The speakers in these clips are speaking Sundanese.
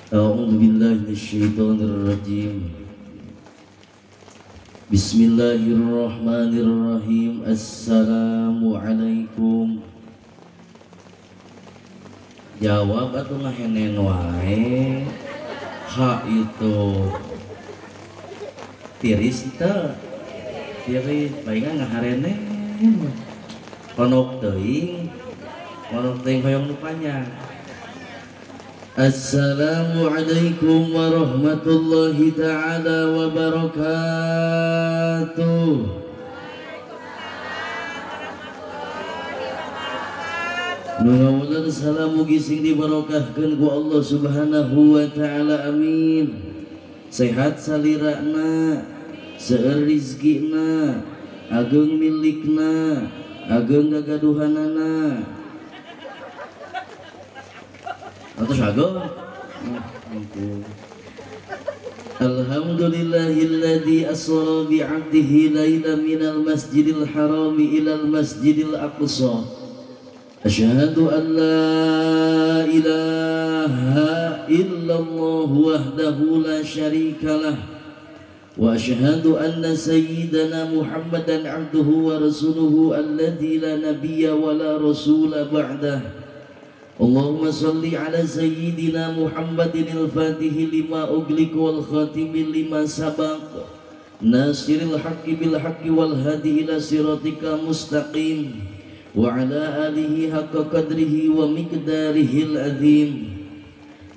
A'udzu billahi minasyaitonir rajim. Bismillahirrahmanirrahim. Assalamualaikum. Jawab atuh ngahenen wae. Ha itu tiris teu? Tiris palingan ngaharenen. Konok teuing. Konok teuing hoyong nu panjang. Assalamualaikum warahmatullahi ta'ala wabarakatuh. Nuhun salam mugi sing dibarokahkeun ku Allah Subhanahu wa ta'ala, amin. Sehat salirana, seueur rizkina, ageung milikna, ageung gagaduhanana. Atus ageung. Alhamdulillahilladzi asra bi 'abdihi lailan minal masjidil harami ilal masjidil aqsa. Asyhadu an la ilaha illallah wahdahu la syarika lah wa asyhadu anna sayyidana Muhammadan 'abduhu wa rasuluhu alladzi la nabiyya wa la rasula ba'dah. Allahumma salli ala sayyidina Muhammadin al-fatihi lima ughliq wal khatimi lima sabaq nasiril haqqi bil haqqi wal hadi ila siratika mustaqim wa ala alihi haqqa qadrihi wa miqdarihil azim.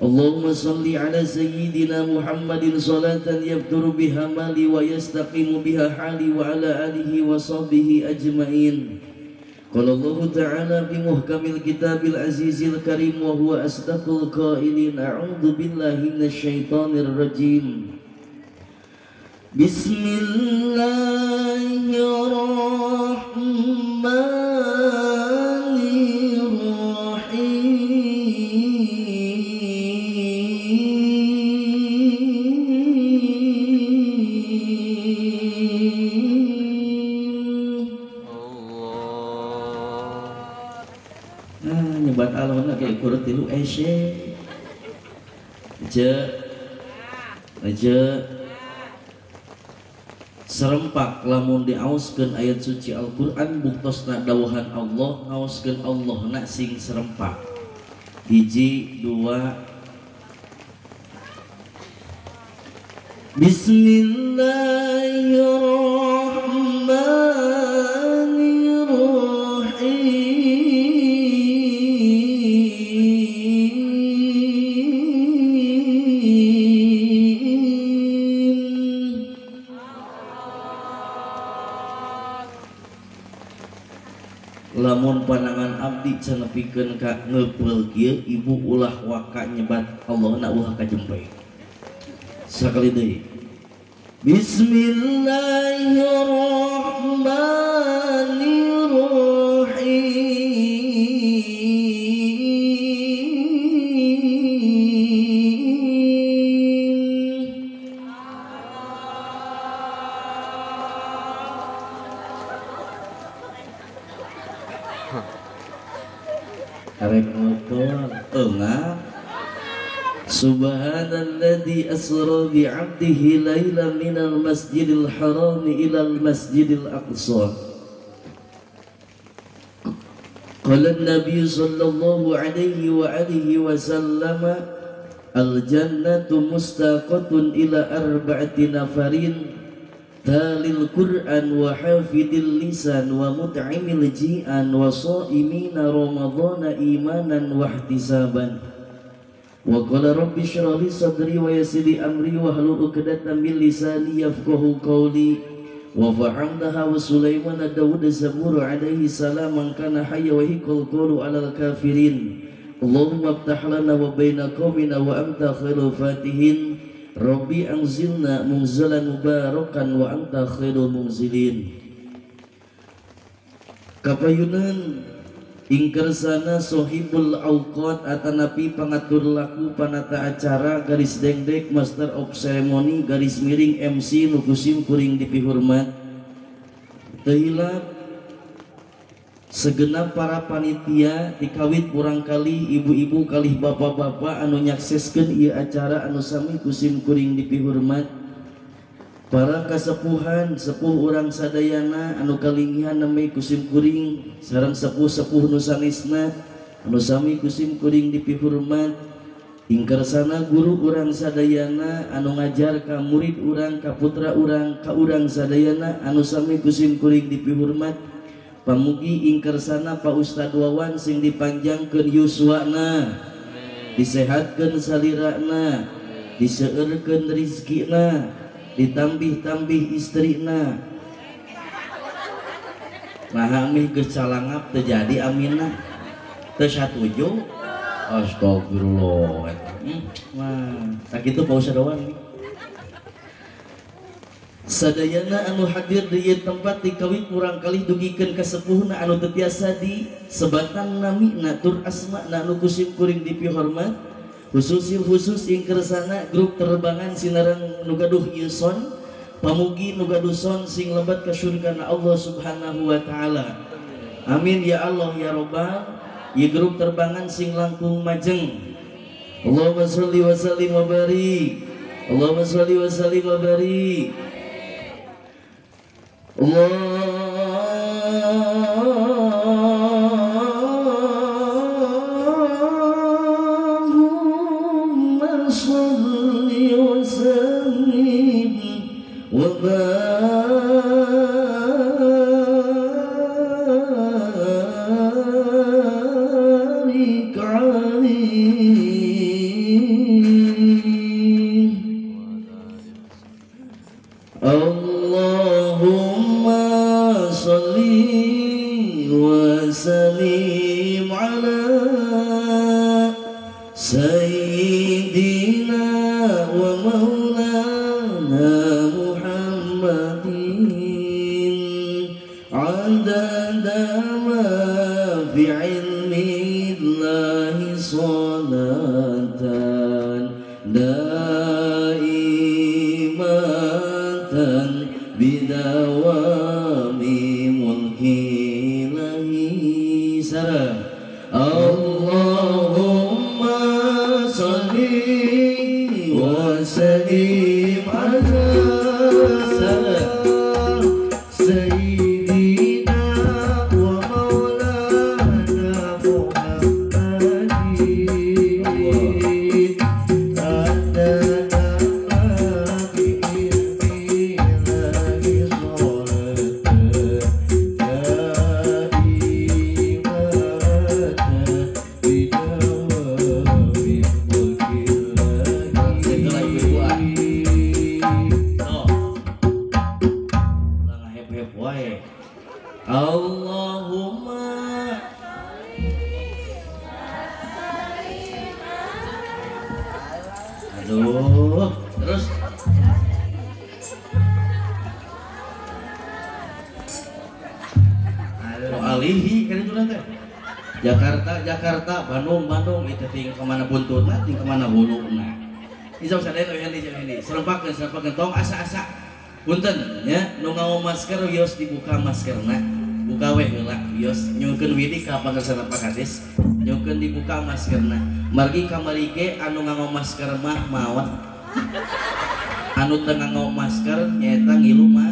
Allahumma salli ala sayyidina Muhammadin salatan yabturu biha mali wa yastaqimu biha hali wa ala alihi wa sahbihi ajma'in. Qala Allahu ta'ala bi muhkamil kitabil azizil karim wa huwa asdaqul qailin. A'udzu billahi minasyaitonir rajim. Bismillahirrahmanirrahim. Nah, nyebat alona kayak kurut tilu esye. Je serempak lamun diaoskeun ayat suci Al-Qur'an buktosna dawuhan Allah ngaoskeun Allah na sing serempak. Hiji, dua. Bismillahirrahmanirrahim. Lamun panangan abdi cenepikeun ka ngeupeul kieu ibu ulah waka nyebat Allah na ulah ka jempe. Sakali deui. Bismillahirrahmanirrahim. Arek ngobrol enggak. Subhanalladzi asra bi 'abdihi lailan minal masjidil haram ilal masjidil aqsa. Qala an-nabiy sallallahu alaihi wa alihi wa sallama al jannatu mustaqatun ila arba'ati nafarin talil Qur'an wa hafidil lisan wa mut'imil ji'an wa sha'imina ramadhana imanan wa ihtisaban. Wa qala rabbi shrah li sadri wa yassir li amri wa hlul 'uqdatam min lisani yafqahu qawli. Wa fa'amdaha wa Sulaiman Daud Zabur alaihi salam man kana hayya wa hiqal qawlu 'alal kafirin. Allahumma iftah lana wa baina qaumina wa anta khairul fatihin. Rabbi anzilna munzalan mubarakan wa anta khairul munzilin. Kapayunan ingkersana sohibul awqat atanapi pangatur laku panata acara garis dengdek master of ceremony garis miring MC nu kusim kuring dipihormat. Teu hilap Segenap para panitia dikawit kurang kali ibu-ibu kalih bapak-bapak anu nyakseskeun ieu acara anu sami kusim kuring dipihormat. Para kasepuhan sepuh urang sadayana anu kalingihan nami kusim kuring sareng sepuh-sepuh nu sanesna anu sami kusim kuring dipihormat. Ingkersana guru urang sadayana anu ngajar ka murid urang ka putra urang ka urang sadayana anu sami kusim kuring dipihormat. Pamugi ingkersana Pak Ustad Wawan sing dipanjangkeun yuswana, disehatkeun salirana, diseueurkeun rizkina, ditambih-tambih istrina. Nah mih geus calangap teu jadi aminna. Teu satuju. Astagfirullah. Wah, sakitu Pak Ustad Wawan. Sadayana anu hadir di ieu tempat dikawit kurang kali dugikeun ka sepuhna anu teu tiasa di sebatan namina tur asmana anu kusim kuring dipihormat. Khususil khusus ing kersana grup terbangan sinareng nu gaduh ieu son, pamugi nu gaduh son sing lebat ka surgana Allah Subhanahu wa taala. Amin ya Allah ya Rabbal. Ieu grup terbangan sing langkung majeng. Allahumma sholli wa sallim wa barik. Allahumma sholli wa sallim wa barik. Allahumma sholli wa sallim wa barik alaihi. Allahumma sholli wa sallim ala sayyidina wa maulana Muhammadin adada ma fi ilmi Allahi salatan daimatan bidawami mulkilahi sarah. Allahumma sholli wa sallim ala sayyidina wa maulana Muhammadin adada ma fi ilmillahi salatan daimatan bidawami mulkillahi. Allahumma. Aduh, terus alihi kan itu nanti Jakarta, Jakarta, Bandung, Bandung itu ting kemana buntutna, ting kemana huluna. Ini sok sadaya ini, serempakeun, serempakeun tong asa-asa. Punten ya, nu nganggo masker wios dibuka maskerna. Buka weh heula wios nyungkeun widi ka pangersana Pak Kades, nyungkeun dibuka maskerna. Margi kamari ge anu nganggo masker mah maot. Anu teu nganggo masker nyaeta ngilu mah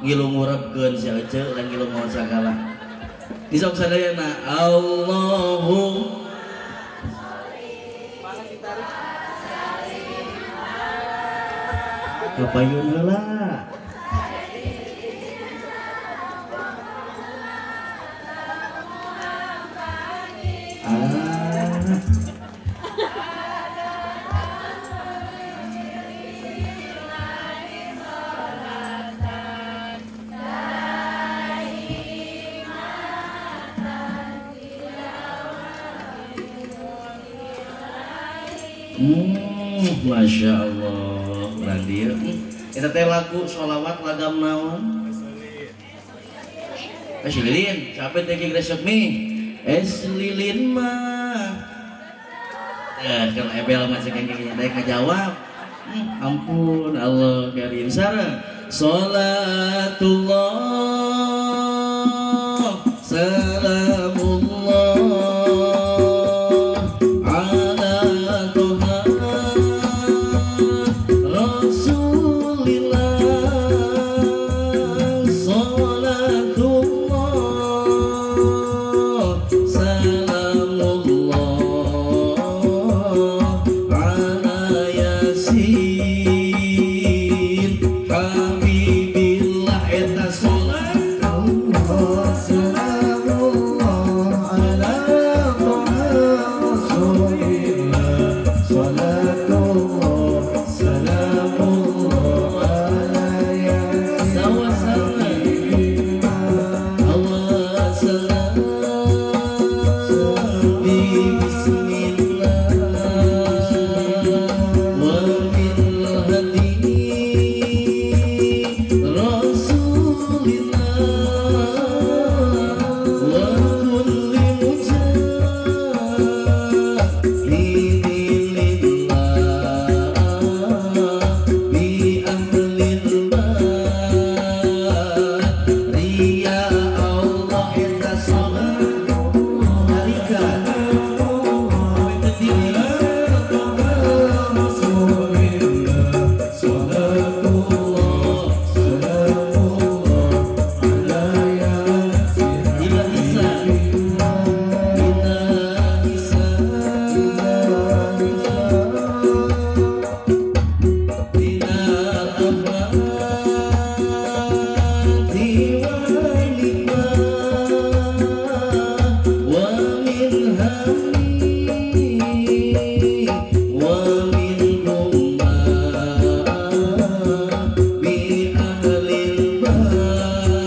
ngilu ngurebkeun si ece lan ngilu maot sagala. Disok sadayana Allahumma kapayun heula. Masya Allah, urang dieu. Eta teh lagu sholawat lagam naon? Es lilin, sampai teh gresek mi. Es lilin mah. Kan ebel mah cek engke daek ngajawab. Ampun Allah karim sareng salatullah. Salamullah ala Toha Rasulillah. Salatullah salamullah ala Yasin Habibillah. Eta salat Allah salamullah ala Toha Rasulillah. Salatullah salamullah ala Yasin Sama-sama. Habibillah. Allah salam bismillah wa bil hadi Rasulillah wa kulli mujahidin lillah bi ahlil badri. Ya Allah eta salat nalika Salatullah salamullah ala Yasin Ila Isa Ila Isa Minal afati wal nikmah wa min hammi wa min ghummah bi ahlil badri.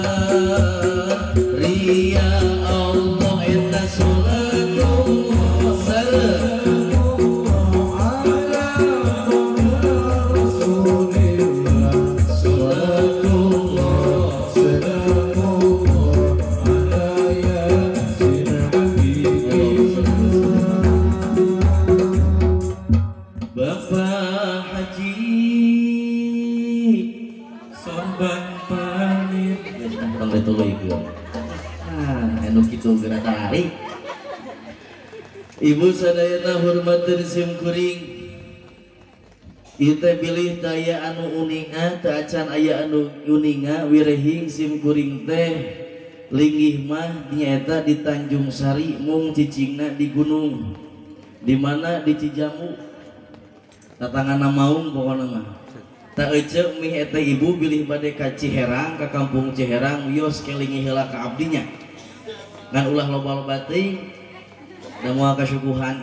Ya Allah eta salatullah ala Rasulillah. Salatullah salamullah ala Yasin Habibillah. Bapak Haji Sorban pamit. Tong dituluykeun. Ah, anu kitu geura tarik. Ibu sadayana hormateun sim kuring. Ieu teh bilih daya anu uninga teu acan aya anu uninga wirehing sim kuring teh linggih mah nyaeta di Tanjung Sari mung cicingna di gunung. Di mana di Cijamu. Tatangana maung pokona mah. Tak ece mih eta ibu bilih bade ka Ciherang ka kampung Ciherang wios kelingi heula ka abdinya. Ngan ulah loba-loba teuing da moal kasuguhan.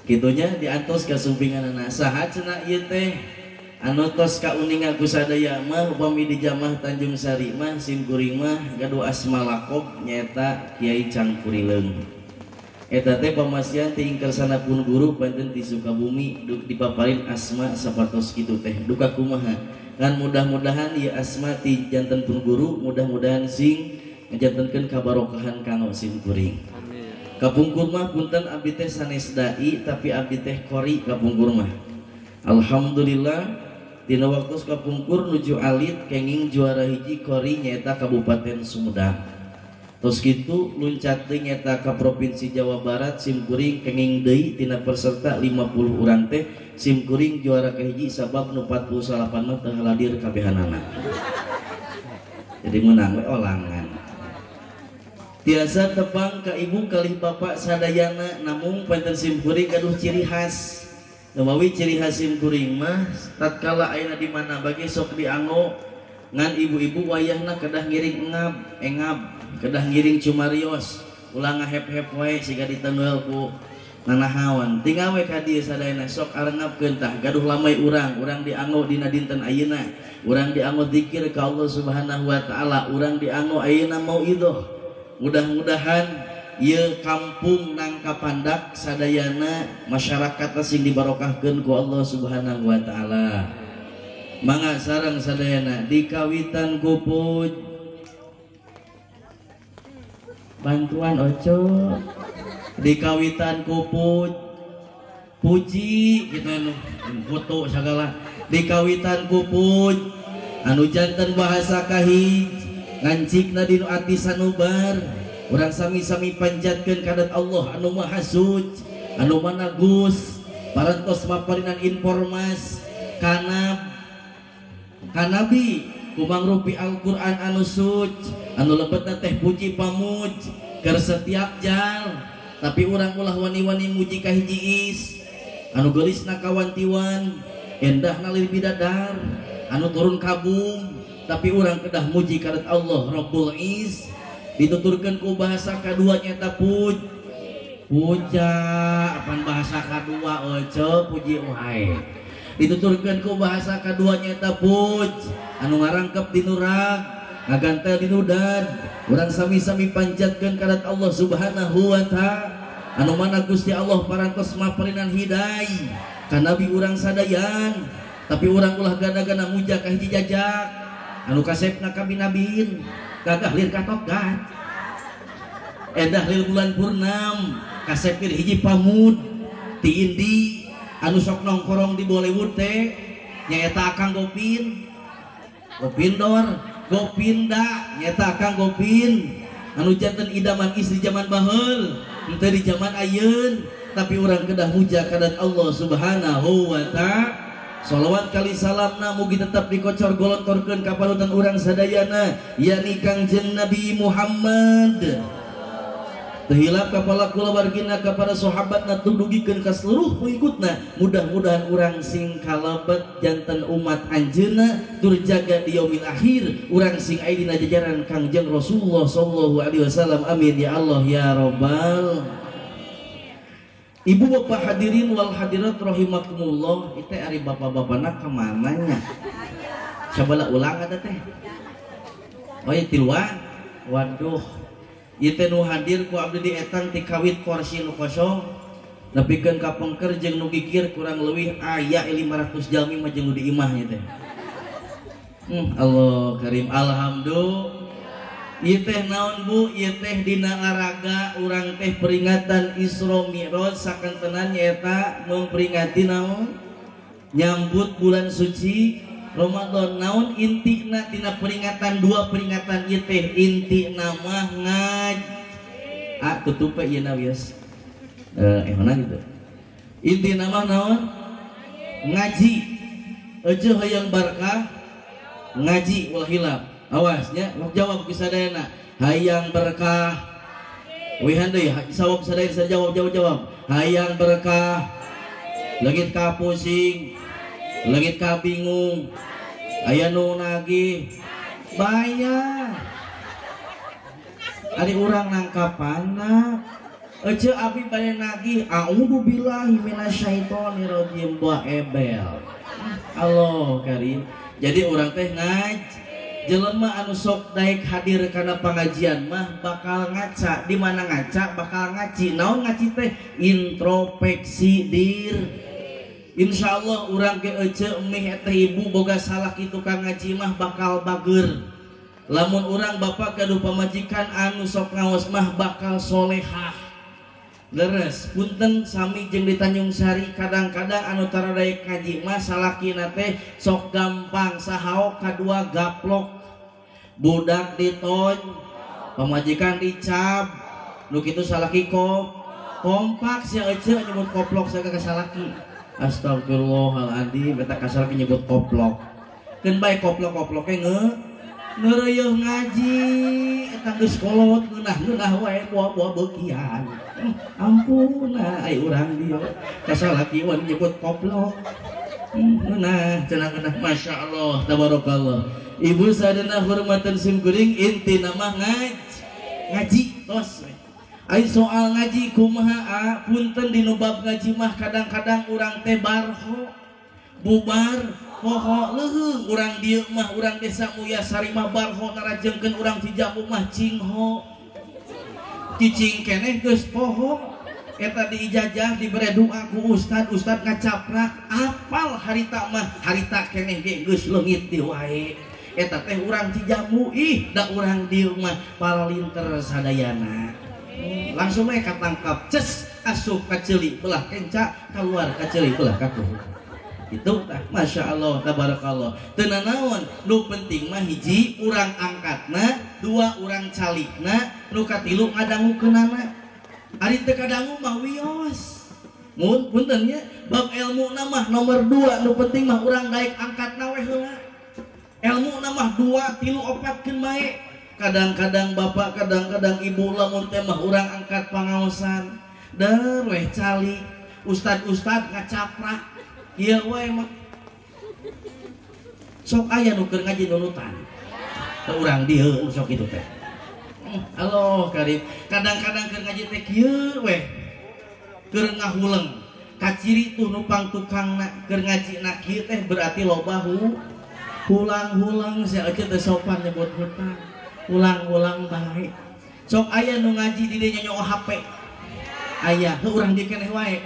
Kitunya diantos ka sumpinganana. Saha cenah ieu teh anu tos kauninga ku sadaya mah upami di jamah Tanjung Sari mah sim kuring mah gaduh asma lakob nyaeta Kiai Cangkurileung. Eta teh pamasihan ti ingkersana pun guru panten ti Sukabumi dipaparin asma sapertos kitu teh duka kumaha ngan mudah-mudahan ieu asma ti janten pun guru mudah-mudahan sing ngajantenkeun kabarokahan kanggo sim kuring. Kapungkur mah punten abdi teh sanes dai tapi abdi teh qori kapungkur mah. Alhamdulillah dina waktu kapungkur nuju alit kenging juara hiji qori nyaeta Kabupaten Sumedang. Tos kitu luncat deui nyaeta ka Provinsi Jawa Barat sim kuring kenging deui tina peserta 50 urang teh sim kuring juara kahiji sabab nu 48 mah teu haladir kabehanana. Jadi menang we olangan. Tiasa tepang ka ibu kalih bapak sadayana namung panten sim kuring gaduh ciri khas. Lumawi ciri khas sim kuring mah tatkala ayeuna di mana bagi sok dianggo ngan ibu-ibu wayahna kedah ngiring engab, engab, kedah ngiring cumarios, ulah ngahep-hep wae siga ditengeul ku nanahawan. Tinggal we ka dieu sadayana sok arengapkeun tah gaduh lamai urang, urang dianggo dina dinten ayeuna, urang dianggo zikir ka Allah Subhanahu wa taala, urang dianggo ayeuna mauidhoh. Mudah-mudahan ieu kampung Nangka Pandak sadayana masyarakat sing dibarokahkeun ku Allah Subhanahu wa taala. Mangga sareng sadayana di kawitan kupuj bantuan oco di kawitan kupuj puji gitu anu foto segala di kawitan kupuj anu janten bahasa kahij ngancikna dinu ati sanubar Urang sami-sami panjatkeun ka Allah anu Maha Suci, anu Managus, parantos maparinan informasi kana kanabi kumangrupi Al-Qur'an anu suci, anu lebetna teh puji pamuj keur setiap jal. Tapi urang ulah wani-wani muji ka hiji is anu geulisna kawantiwan, endahna lir bidadar, anu turun kabung. Tapi urang kedah muji ka Allah Rabbul Iz. Dituturkeun ku bahasa kadua nyata puja apan bahasa kadua oce puji wae. Dituturkeun ku bahasa kadua nyata puj anu ngarangkep di nurag, ngagantel di nudan. Urang sami-sami panjatkeun ka Allah Subhanahu wa ta'ala anu mana Gusti Allah parantos maparinan hidayah ka nabi urang sadayan. Tapi urang ulah gana-gana muja ka hiji jajak anu kasepna ka binabin, gagah lir katogat, endah lir bulan purnam, kasep lir hiji pamud ti indi anu sok nongkrong di Bollywood teh nyaeta Akang Gopin, Gopindor, Gopinda nyaeta Akang Gopin anu janten idaman istri zaman baheul henteu di zaman ayeun. Tapi urang kedah muja ka Allah Subhanahu wa ta'ala. Salawat kali salamna mugi tetap dikocor golontorkeun ka panutan urang sadayana yakni Kangjeng Nabi Muhammad. Teu hilap ka para kulawargina, ka para sahabatna, tudugikeun ka seluruh pengikutna. Mudah-mudahan urang sing kalebet janten umat anjeunna tur jaga di yaumil akhir, urang sing aya dina jajaran Kangjeng Rasulullah sallallahu alaihi wasallam. Amin ya Allah ya rabbal. Ibu bapak hadirin wal hadirat rahimakumullah. Itu ari bapak-bapakna kemana nya? Coba ulang eta teh. Oh ieu tiluan. Waduh. Ieu teh nu hadir ku abdi dietang ti kawit kursi nu kosong. Nepikeun ka pengker jeung nu gigir kurang leuwih aya 500 jalmi mah jeung nu di imah nya teh. Allah karim, alhamdulillah. Ieu teh naon bu? Ieu teh dina laraga urang teh peringatan Isra Mi'raj sakantenan nyaeta memperingati naon? Nyambut bulan suci Ramadan. Naon intina tina peringatan dua peringatan ieu teh? Intina mah ngaji. Ah tutup we ieu na wios. Mana gitu. Intina mah naon? Ngaji. Eueuh hayang barkah ngaji ulah hilap. Awas nya, jawab kisadayana. Hayang berkah. Wihan deui, sawab sadayana saya jawab jawab. Hayang berkah. Leungit ka pusing. Leungit ka bingung. Aya nu nagih. Bayar. Ari urang nangkapanna. Ece abi bade nagih, a'udzubillahi minasyaitonirrajim buah ebel. Allah karim. Jadi urang teh ngaji. Jelema anu sok daek hadir kana pengajian mah bakal ngaca. Di mana ngaca bakal ngaci. Naon ngaci teh? Introspeksi dir. Insyaallah urang ge ece meh teh ibu boga salah kitu ka ngaji mah bakal bager. Lamun urang bapak gaduh pamajikan anu sok ngaos mah bakal solehah. Leres punten sami jeung di Tanjung Sari kadang-kadang anu tara daek ngaji mah salakina teh sok gampang sahaok kadua gaplok. Budak diton, pamajikan dicap, nu kitu salaki kompak sia ece nyebut koplok saga ka salaki. Astagfirullahaladzim, eta ka salaki nyebut koplok. Keun bae koplok-koploke ngeureuyeung ngaji eta geus kolot ngeunah-ngeunah wae buah-buah beukian. Ampun ai urang dieu ka salaki wan nyebut koplok. Ngeunah cenah ngeunah masyaallah tabarakallah. Ibu sadana hormatan sim kuring intina mah ngaji tos. Ai soal ngaji kumaha punten dinu bab ngaji mah kadang-kadang urang teh barho bubar poho leuheung urang dieu mah urang desa Muyasari mah barho narajengkeun urang Cijaku mah cingho. Cicing keneh geus poho eta diijajah dibere doa ku ustad, ustad ngacaprak apal harita mah harita keneh ge geus leungit di wae. Eta teh urang Cijamu ih da urang dieu mah paralinter sadayana. Langsung we katangkap ces asup ka ceuli belah kenca kaluar ka ceuli belah katuhu. Itu tah Masya Allah tabarakallah. Teu nanaon nu penting mah hiji urang angkatna, dua urang calikna, nu katilu ngadangukeunana. Ari teu kadangu mah wios. Mun punten nya bab ilmu mah nomor 2 nu penting mah urang daek angkatna we heula. Ilmu mah 2 3 4 keun bae. Kadang-kadang bapak, kadang-kadang ibu lamun teh mah urang angkat pangaosan. Der weh calik, ustad-ustad ngacaprak. Ieu wae mah. Sok aya nu keur ngaji nunutan. Teu urang dieu sok kitu teh. Halo karim, kadang-kadang keur ngaji teh kieu weh. Keur ngahuleng. Kaciri tuh nupang tukangna keur ngajina kieu teh berarti loba hulang-hulang sia eueuh teh sopan nyebut hutang. Ulang-ulang bae. Sok aya nu ngaji di dieu nyoo HP. Aya, heuh urang dieu keneh wae.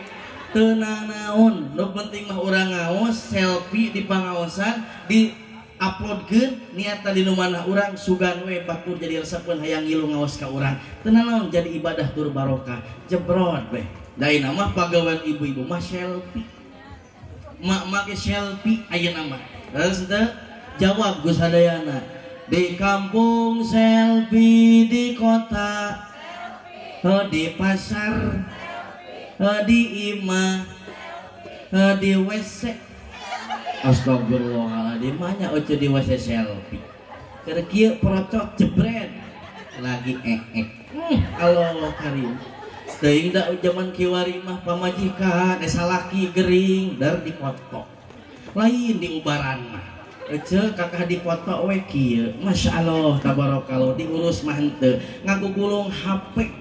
Teu nanaon, nu penting mah urang ngaos, selfie di pangaosan, di uploadkeun niatan di nu mana urang sugan we batur jadi resepeun hayang ngilu ngaos ka urang. Teu nanaon jadi ibadah tur barokah. Jebrot we. Da ayeuna mah pagawean ibu-ibu mah selfie. Mak-mak ge selfie ayeuna mah. Terus teu jawab Gus Hadayana. Di kampung selfie, di kota selfie, di pasar selfie, di imah, di WC. Astagfirullahaladzim, banyak oce di WC selfie. Keur kieu procok jebret lagi ek. Allah karim. Teuing da zaman kiwari mah pamajikan salaki gering dar dipoto. Lain di ubaran mah. Ece kakak dipoto we kieu. Masya Allah tabarakallah diurus mah henteu. Ngagugulung HP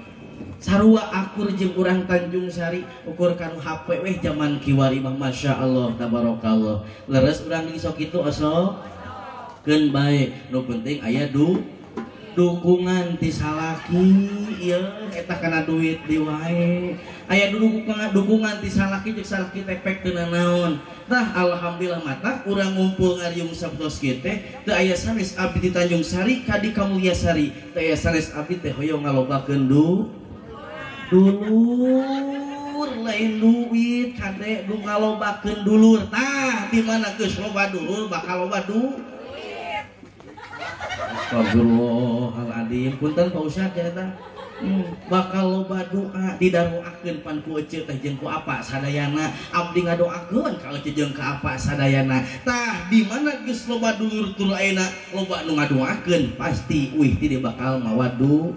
sarua akur jeung urang Tanjung Sari ukur kanu HP weh zaman kiwari mah Masya Allah tabarakallah. Leres urang sok kitu osok keun bae nu penting aya dukungan ti salaki ieu eta kana duit di wae aya dukungan ti salaki jeung salaki tepek teu nanaon. Tah alhamdulillah mata urang ngumpul ngariung sabtos kieu teh teu aya sanes abdi di Tanjung Sari ka di Kamulyasari teu aya sanes abdi teh hoyong ngalobakeun dulur lain duit kade du ngalobakeun dulur. Tah di mana geus loba dulur bakal loba duit. Astagfirullahaladzim, punten Pak Ustad ya eta. Bakal loba doa didaroakeun pan ku ece teh jeung ku apa sadayana. Abdi ngadoakeun ka ece jeung ka apa sadayana. Tah di mana geus loba dulur tur ayeuna loba nu ngadoakeun pasti uih ti bakal mawa du.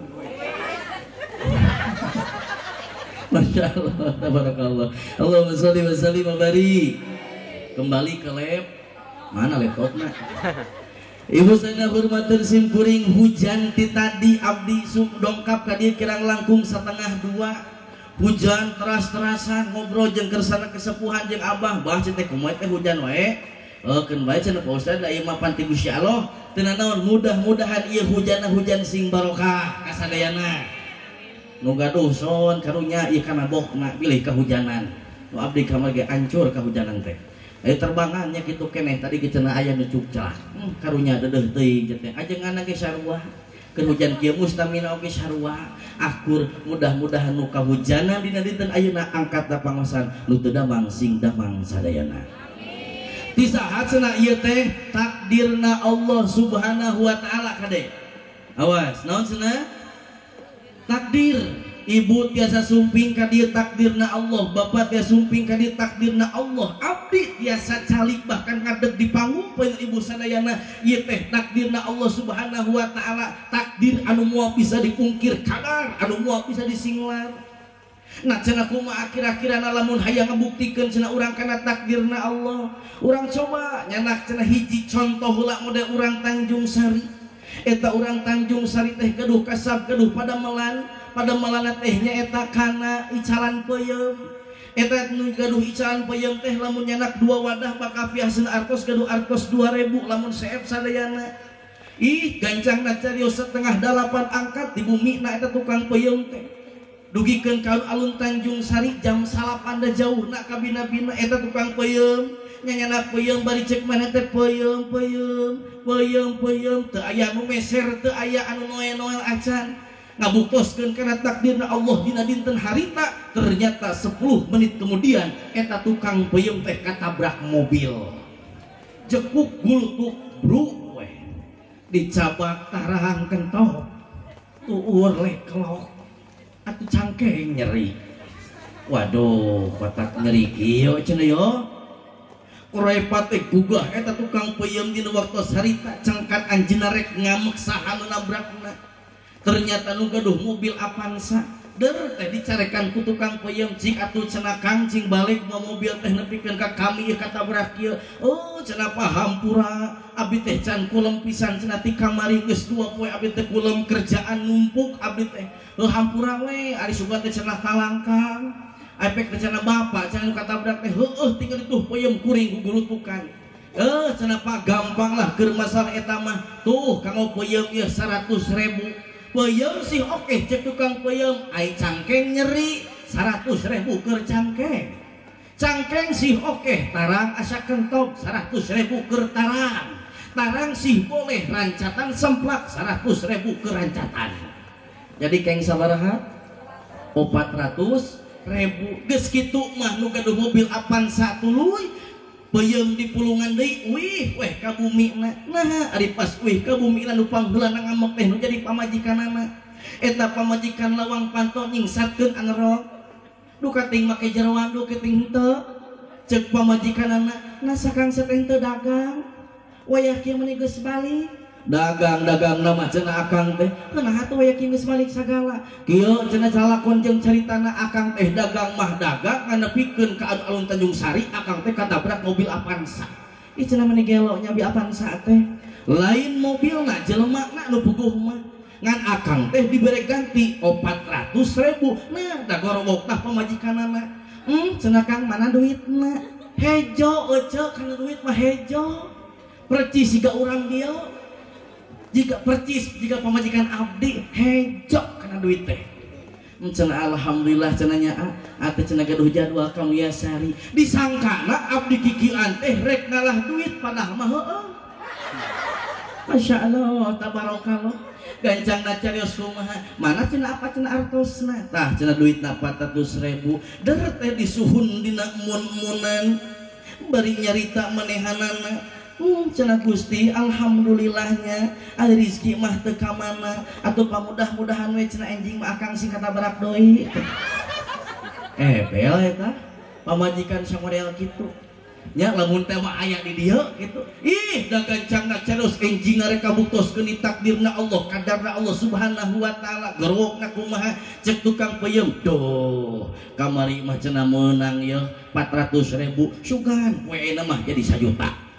Masya Allah, tabarakallah. Allahumma sholli wa sallim wa barik. Kembali ke lab. Mana laptopna? Ibu saya hormatin simkuring hujan ti tadi abdi dongkap ka dieu kirang langkung 1:30 hujan teras-terasan ngobrol jeung kersana kesepuhan jeung abah bah teh kumaha teh hujan wae keun bae cenah Pak Ustad da ieu mah pan ti Gusti Allah teu nanaon mudah-mudahan ieu hujanna hujan sing barokah ka sadayana nu gaduh son karunya ieu kana bokna bilih kahujanan nu abdi kamari ge ancur kahujanan teh. Terbangannya kitu keneh tadi cenah aya nu cukclak. Karunya dedeuh teuing teh. Ajenganna ge sarua. Keur hujan kieu mustamina oge sarua. Akur mudah-mudahan nu kahujanan dina dinten ayeuna angkat da pangosan nu teu damang sing damang sadayana. Ti saha cenah ieu teh takdirna Allah Subhanahu wa taala kade. Awas, naon cenah? Takdir. Ibu tiasa sumping ka dieu takdirna Allah, bapak tiasa sumping ka dieu takdirna Allah, abdi tiasa calik bahkan ngadeg di panggung poin ibu sadayana ieu teh takdirna Allah Subhanahu wa taala, takdir anu moal bisa dipungkir kadar, anu moal bisa disinglar. Nah cenah kumaha akhir-akhirana lamun hayang ngabuktikeun cenah urang kana takdirna Allah, urang coba nyanak cenah hiji contoh heula model urang Tanjung Sari. Eta urang Tanjung Sari teh gaduh kasab gaduh padamelan padamelan teh nyaeta kana icalan peuyeum. Eta nu gaduh icalan peuyeum teh lamun nyanak dua wadah bakal piaseun artos gaduh artos 2000 lamun seep sadayana. Ih gancangna carios 7:30 angkat di bumi na eta tukang peuyeum teh. Dugikeun ka alun Tanjung Sari jam 9 da jauhna ka bina-bina eta tukang peuyeum. Nyanyanak peuyeum bari cek mana teh peuyeum peuyeum peuyeum peuyeum teu aya nu meser teu aya anu noel-noel acan. Ngabuktoskeun kana takdirna Allah dina dinten harita, ternyata 10 menit kemudian eta tukang peuyeum teh katabrak mobil. Jekuk gulutuk bru weh. Dicabak tarang kentok. Tuur leklok. Atuh cangkeng nyeri. Waduh, kotak nyeri kieu cenah yo. Korepat teh gugah eta tukang peuyeum dina waktu harita cengkat anjeunna rek ngamek saha nu nabrakna. Ternyata nu gaduh mobil Avanza der teh dicarekan ku tukang peuyeum cing atuh cenah Kang cing balik mau mobil teh nepikeun ka kami ieu katabrak ieu. Oh cenah pahampura abdi teh can kulem pisan cenah ti kamari geus 2 poe abdi teh kulem kerjaan numpuk abdi teh. Heuh hampura we ari sugan teh cenah kalangkang. Efek teh cenah bapak cenah nu katabrak teh heueuh tinggal dituh peuyeum kuring gugulutukan. Cenah pak gampang lah keur masalah eta mah tuh kanggo peuyeum ieu 100.000. Peuyeum sih oke cek tukang peuyeum ai cangkeng nyeri 100.000 keur cangkeng. Cangkeng sih oke tarang asa kentop 100.000 keur tarang. Tarang sih boleh rancatan semplak 100.000 keur rancatan. Jadi keng sabaraha? 400.000. Geus kitu mah nu gaduh mobil Avanza tuluy peuyeum di pulungan deui wih weh ka bumina. Nah ari pas wih ka bumina nu pangheulana ngamek teh nu jadi pamajikanana. Eta pamajikan lawang panto nyingsatkeun angerok. Duka ting make jeroan duka ting henteu. Ceuk pamajikanana, "Nah sakang sateh teu dagang. Wayah kieu meni geus balik." Dagang-dagang nama cenah akang teh. Kunaha atuh wayah kieu geus balik sagala. Kieu cenah calakon jeung caritana akang teh dagang mah dagang nganepikeun ka alun-alun Tanjung Sari akang teh katabrak mobil Avanza. Ih cenah meni gelo nya bi Avanza teh. Lain mobilna jelemana nu puguh mah. Ngan akang teh dibere ganti 400.000. Nah da gorowok tah pamajikanana. Cenah Kang mana duitna? Hejo ece kana duit mah hejo. Percis siga urang dieu. Jika percis jika pamajikan abdi hejo kana duit teh. Cenah alhamdulillah cenah nya atuh cenah gaduh jadwal ka Mulyasari. Disangkana abdi kikian teh rek ngalah duit padahal mah heueuh. Masya Allah tabarakallah. Gancangna carios kumaha? Mana cenah apa cenah artosna? Tah cenah duitna 400.000. Der teh disuhun dina mun-munan bari nyarita manehanana. Cenah Gusti alhamdulillahnya ada rezeki mah teu ka mana atuh pamudah-mudahan we cenah enjing mah akang sing katabrak deui. Bel eta pamajikan samodel kitu. Nya lamun teh mah aya di dieu kitu. Ih da gancangna carus enjing rek kabuktoskeun di takdirna Allah kadarna Allah Subhanahu wa taala gerwokna kumaha cek tukang peuyeum doh kamari mah cenah meunang yeuh 400.000 sugan poe mah jadi 1 juta.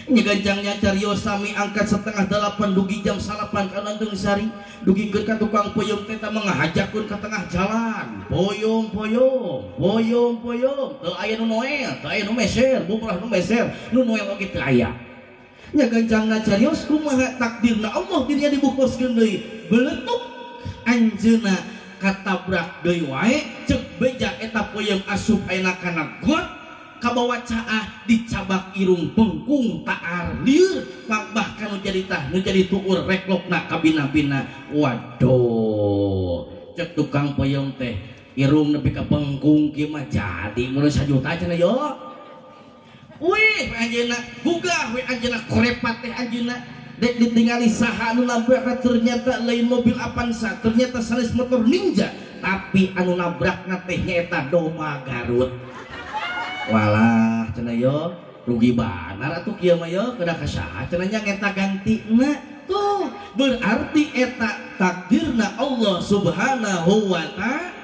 Nyegancangnya carios sami angkat 7:30 dugi jam 9 ka Tanjung Sari dugikeun ka tukang peuyeum teh mangahajakeun ka tengah jalan poyom poyom poyom poyom teu aya nu noel teu aya nu meser bubrah nu meser nu noel oge teu aya. Nyegancangna carios kumaha takdirna Allah dirinya dibuktoskeun deui beletuk anjeunna katabrak deui wae ceuk beja eta peuyeum asup ayeuna kana got kabawa caah dicabak irung bengkung taar lieur bahkan nu jadi tah nu jadi tuur reklokna kabina-bina. Waduh cek tukang peuyeum teh irung nepi ka bengkung kieu mah jadi mun 1 juta cenah yo. Wih anjeunna gugah we anjeunna korepat teh anjeunna dek ditingali saha anu nabrak ternyata lain mobil Avanza ternyata sanes motor Ninja tapi anu nabrakna teh nyaeta Doma Garut. Walah cenah yo rugi banar atuh kieu mah yo kedah ka saha cenah nya ngeta gantina tuh berarti eta takdirna Allah Subhanahu wa taala.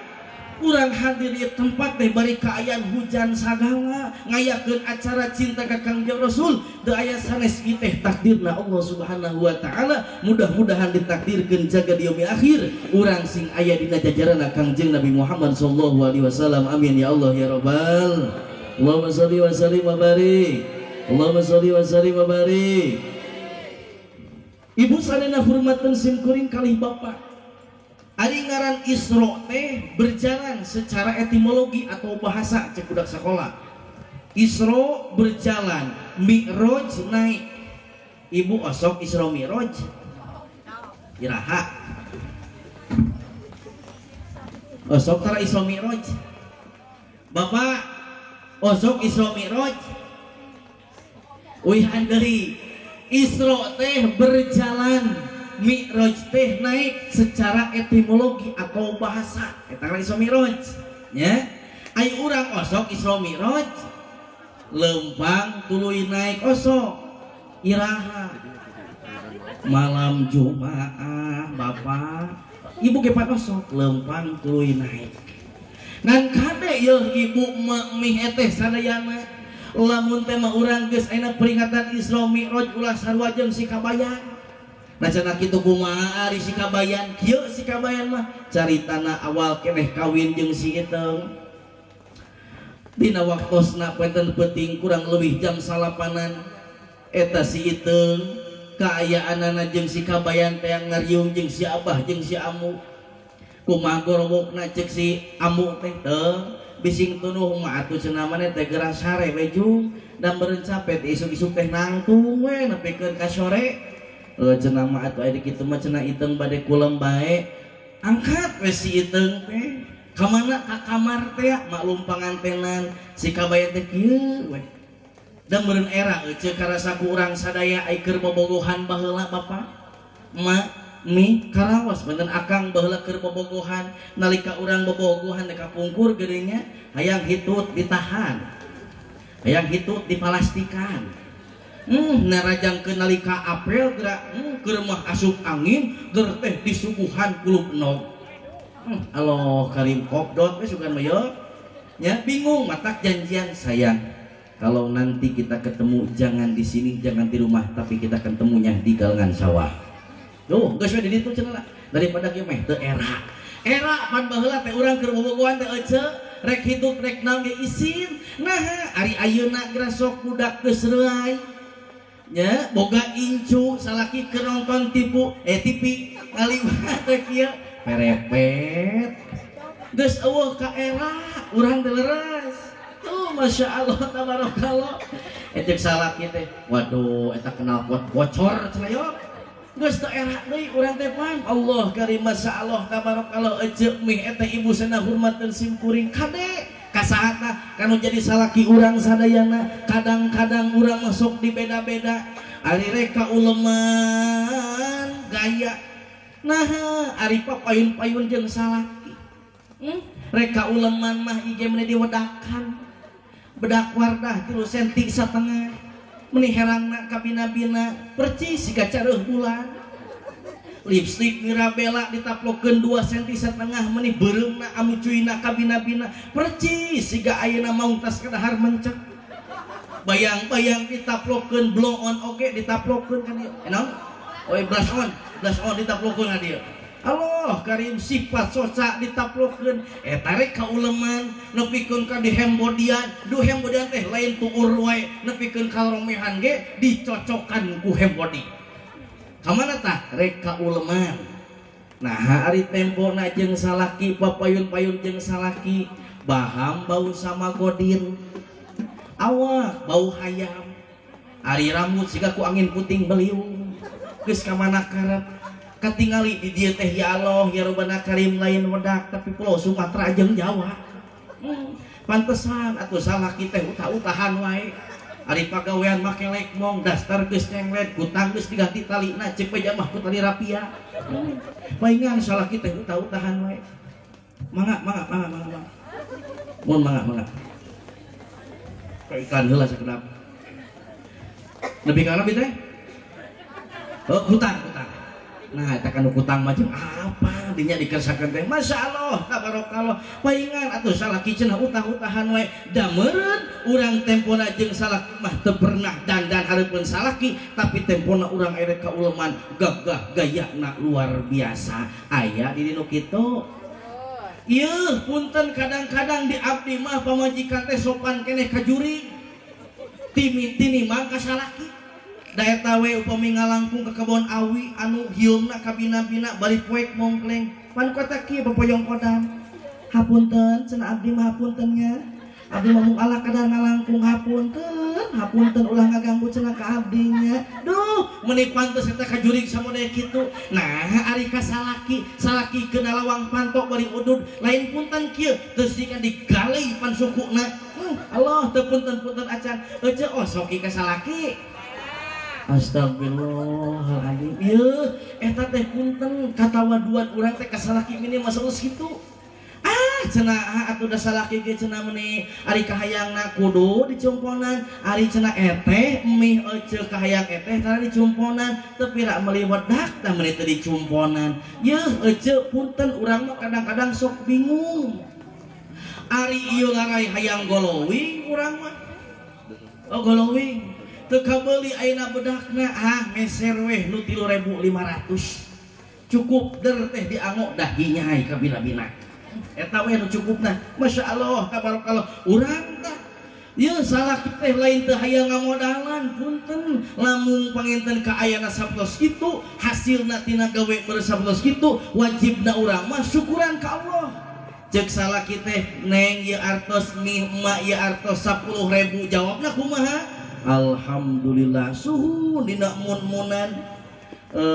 Urang hadir di tempat teh bari kaayaan hujan sagala ngayakeun acara cinta ka Kangjeng Rasul teu aya sanes ieu teh takdirna Allah Subhanahu wa taala. Mudah-mudahan ditakdirkeun jaga di yaumil akhir urang sing aya dina jajaranna Kangjeng Nabi Muhammad sallallahu alaihi wasallam. Amin ya Allah ya rabbal. Allahumma sholli wa sallim wa barik. Allahumma sholli wa sallim wa barik. Ibu sadayana hormateun sim kuring kalih bapak. Ari ngaran Isra teh berjalan secara etimologi atau bahasa cek budak sekolah. Isra berjalan, Mi'raj naik. Ibu osok Isra Mi'raj. Iraha. Osok tara Isra Mi'raj. Bapak osok Isra Mi'raj. Uihan deui Isra teh berjalan, Mi'raj teh naik secara etimologi atau bahasa. Eta kan Isra Mi'raj nya. Ai urang osok Isra Mi'raj lempang tuluy naik osok iraha malam Jumaah bapak ibu ge osok lempang tuluy naik. Ngan kade yeuh ibu mih eteh sadayana lamun teh mah urang geus ayeuna peringatan Isra Mi'raj ulah sarua jeung si kabayan. Nah cenah kitu kumaha ari si kabayan? Kieu si kabayan mah caritana awal keneh kawin jeung si Iteung. Dina waktosna penten peuting kurang leuwih jam salapanan eta si Iteung kaayaanana jeung si kabayan teh ngariung jeung si abah jeung si amu. Kumaha gorowokna cek si amu teh teu bising tunuh mah atuh cenah maneh teh geura sare we jung dan meureun capek isuk-isuk teh nangtung we nepikeun ka sore. Cenah mah atuh aya kitu mah cenah Iteung bade kulem bae. Angkat we si Iteung teh ka mana ka kamar teh maklum pangantenan si kabayan teh kieu we. Da meureun era euceu karasa ku urang sadaya ai keur bobogohan baheula bapak ma mi karawas benten akang baheula keur bobogohan nalika urang bobogohan teh kapungkur geuning nya hayang hitut ditahan hayang hitut dipalastikan. Narajangkeun nalika apel geura keur mah asup angin ger teh disuguhan kulub nog. Allah karim kopdot we sugan mah yeuh nya bingung matak janjian sayang kalau nanti kita ketemu jangan di sini jangan di rumah tapi kita ketemunya di galengan sawah. Tuh geus we di ditu cenah daripada kieu meh teu era. Era pan baheula teh urang keur bobogohan teh eceu rek hidup rek naon ge isin. Nah ari ayeuna geura sok budak geus reuay nya boga incu salaki keur nonton tipu TV ngaliwat teh kieu perepet geus eueuh ka era urang teh leres. Tuh Masya Allah tabarakallah cek salaki teh waduh eta kenal pot bocor cenah yo geus teu era deui urang teh pan. Allah karim Masya Allah tabarakallah eceu mih eta ibu sana hormateun sim kuring kade kasahata kanu jadi salaki urang sadayana kadang-kadang urang masuk di beda-beda ari rek kauleman gaya nah ari papayun-payun jeung salaki. Rek kauleman mah ige meni diwedakan bedak wardah 3,5 senti meni herangna kabina-bina percis siga careuh bulan lipstik Mirabella ditaplokeun 2,5 senti meni beureumna amucuyna kabina-bina percis siga ayeuna maung tas kadahar mencek bayang-bayang ditaplokeun blow on oge ditaplokeun ka dieu naon oe blush on ditaplokeun ka dieu. Allah karim sifat soca ditaplokeun eta rek kauleman nepikeun ka dihembodian duh hembodian teh lain tuur wae nepikeun ka romehan ge dicocokan ku hembodi ka mana tah rek kauleman. Nah ari tempona jeung salaki papayun-payun jeung salaki baham bau sama godin awak bau hayam ari rambut siga ku angin puting beliung geus ka mana karep katingali di dieu teh ya Allah ya Rabbana karim lain wedak tapi pulau Sumatera jeung Jawa. Pantesan atuh salaki teh utah-utahan wae ari pagawean make lekmong dastar geus nyenglet kutang geus diganti talina ceuk beja mah ku tali rapia. Paingan salaki teh utah-utahan wae. Mangga mangga mangga mangga. Mun mangga mangga. Iklan heula sakedap. Lebih ka nabi teh? Oh, hutang, hutang. Nah, eta kan hutang mah jeung apa dinya dikersakeun teh. Masya Allah, tabarakallah. Paingan atuh salaki cenah utah-utahan wae. Da meureun urang tempona jeung salaki mah teu pernah dandan hareupeun salaki, tapi tempona urang erek ka uleman gagah gayana luar biasa. Aya di dinu kitu. Ieu punten kadang-kadang di abdi mah pamajikan teh sopan keneh ka jurig. Tini mah ka salaki. Da eta we upami ngalangkung ka kebon awi anu hieumna kabina-bina bari poek mongkleng pan kota kieu papoyong kodam. Hapunten cenah abdi mah hapunten nya. Abdi mah mung ala kadar ngalangkung hapunten, hapunten ulah ngaganggu cenah ka abdi nya. Duh, Meni pantes eta kajurig samodaya kitu. Nah, ari ka salaki, salaki kena lawang pantok bari udud, lain punten kieu, teu siga digalih pan sukuna. Allah teu punten-punten acan. Ece osoki ka salaki. Astagfirullahaladzim. Ieu eta teh punten katawaduan urang teh ka salaki mini masalah kitu. Ah cenah atuh da salaki ge cenah meuni ari kahayangna kudu dicumponan, ari cenah eteh mih ece kahayang eteh tara dicumponan, teu pira meuli wedak tah meuni teu dicumponan. Yeuh ece punten urang mah kadang-kadang sok bingung. Ari ieu larai hayang golowing urang mah. Oh golowing teu kabeuli ayeuna bedakna, ah meser weh nu 3.500. Cukup der teh diangok dahinya hai kabina-bina. Eta we nu cukupna. Masya Allah tabarakallah. Urang tah ieu salaki teh lain teu hayang ngamodalan punten lamun panginten ka ayana sabtos kitu hasilna tina gawe beureus sabtos kitu wajibna urang mah syukuran ka Allah. Ceuk salaki teh neng ieu artos mih emak ieu artos 10.000 jawabna kumaha? Alhamdulillah suhun dina mun-munan.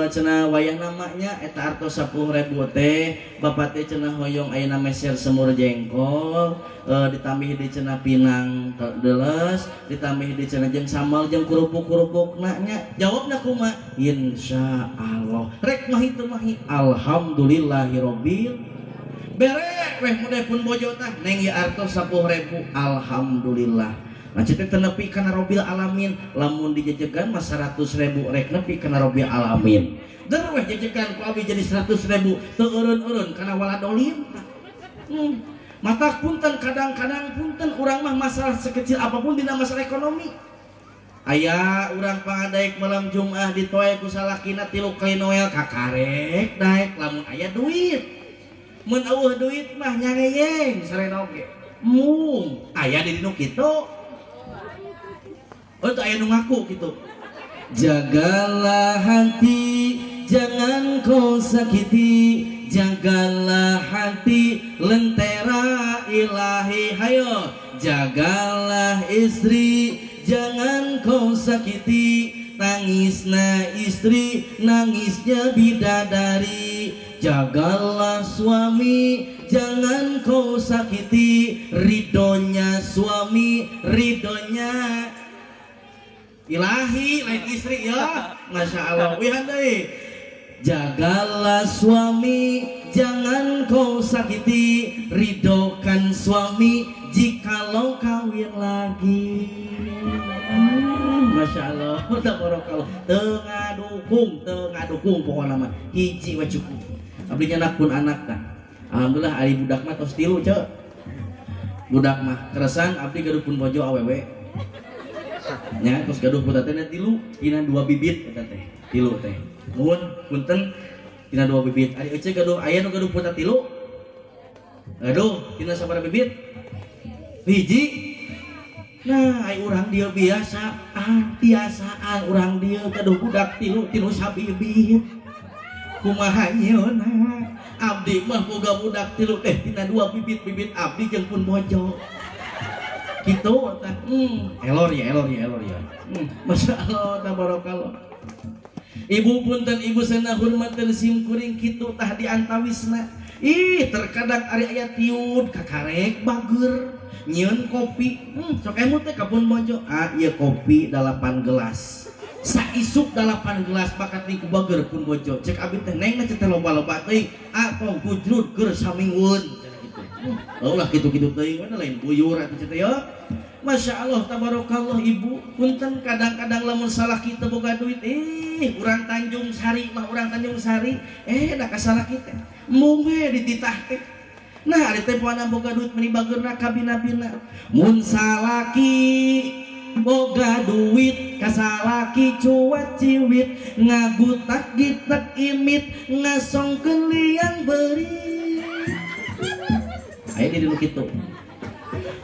Cenah wayah namanya eta artos 10.000 teh bapak teh cenah hoyong ayeuna meser semur jengkol ditambih di cenah pinang deles ditambih di cenah jeung sambal jeung kerupuk-kerupukna nya jawabna kumaha insyaallah rek mah teu mah alhamdulillahirabbil bere weh mudah pun bojo tah neng ieu artos 10.000 alhamdulillah. Nah cete teu nepi kana robil alamin lamun dijejegan mah 100.000 rek nepi kana robil alamin. Der weh jejegan ku abi jadi 100.000 teu eureun-eureun kana waladolin. Mata punten kadang-kadang punten urang mah masalah sekecil apapun dina masalah ekonomi. Aya urang pangadaek malam Jumat ditoe ku salakina 3 kali Noel kakarek daek lamun aya duit. Mun eueuh duit mah nyangeyeng sarena oge. Mung aya di dinu kitu. Oh itu aya nu ngaku gitu. Jagalah hati, jangan kau sakiti. Jagalah hati, lentera ilahi. Hayo. Jagalah istri, jangan kau sakiti. Tangisna istri, nangisnya bidadari. Jagalah suami, jangan kau sakiti. Ridhonya suami, ridhonya ilahi lain istri ya. Masya Allah. Wihan deui. Jagalah suami, jangan kau sakiti. Ridhokan suami jikalau kawin lagi. Masya Allah. Tabarakallah. Teu ngadukung pokona mah. Hiji we cukup. Abdi nyanak pun anak tah. Alhamdulillah ari budak mah tos 3 ceu. Budak mah keresan abdi gaduh pun bojo awewe. Nya terus gaduh putra teh 3 tina 2 bibit eta teh 3 teh nuhun punten tina 2 bibit ari ece gaduh aya nu gaduh putra 3 gaduh tina sabaraha bibit hiji. Nah ai urang dieu biasa ah tiasaan urang dieu gaduh budak 3 tinu sabibit kumaha nyeuna abdi mah boga budak 3 teh tina 2 bibit-bibit abdi jeung pun bojo gitu tah. Elor ya. Masya Allah tabarakallah. Ibu punten ibu sena hormateun sim kuring kitu tah di antawisna. Ih terkadang ari aya tiud kakarek bager nyieun kopi. Sok emut teh ka pun bojo. Ah ieu kopi 8 gelas. Saisuk 8 gelas bakat ku bager pun bojo. Cek abi teh neng teh loba-loba teuing. Ah tong kujrud keur saminggueun cenah kitu. Ulah kitu-kitu teuing we lain buyur atuh cenah ya. Masya Allah tabarakallah ibu punten kadang-kadang lamun salah kita boga duit urang Tanjung Sari mah urang Tanjung Sari da kasalah kita mung we dititah teh. Nah ari teh poana boga duit meuni bageurna kabina-bina mun salaki boga duit kasalaki cuat ciwit ngagutak gitek imit ngasongkeun liang beurit. Aya di dinu kitu.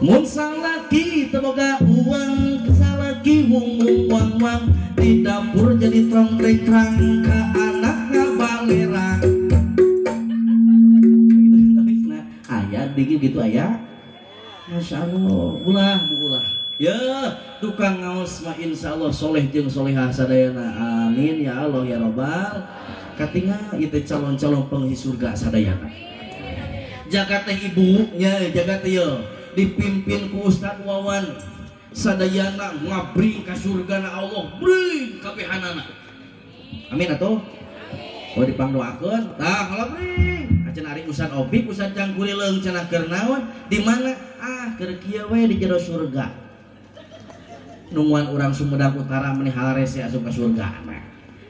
Mun salaki teu boga uang salaki wung wang wang di dapur jadi trongtrek rangka anak ngabalerang. Nah, aya dingin gitu aya. Masya Allah, ulah bu ulah. Ya, tukang ngaos mah insyaallah soleh jeung solehah sadayana. Amin. Amin ya Allah ya Robbal. Katingal ieu teh calon-calon penghuni surga sadayana. Jaga teh ibunya, jaga teh ye dipimpin ku Ustaz Wawan sadayana ngabring ka surgana Allah, bring kabehanana. Amin atuh. Oh dipangdoakeun, tah ngalabring. Cenah ari Ustaz Opik, Ustaz Cangkurileung cenah keur naon? Di mana? Ah keur kieu we di jero surga. Nungguan urang Sumedang Utara meni halarese asup ka surga. Nah,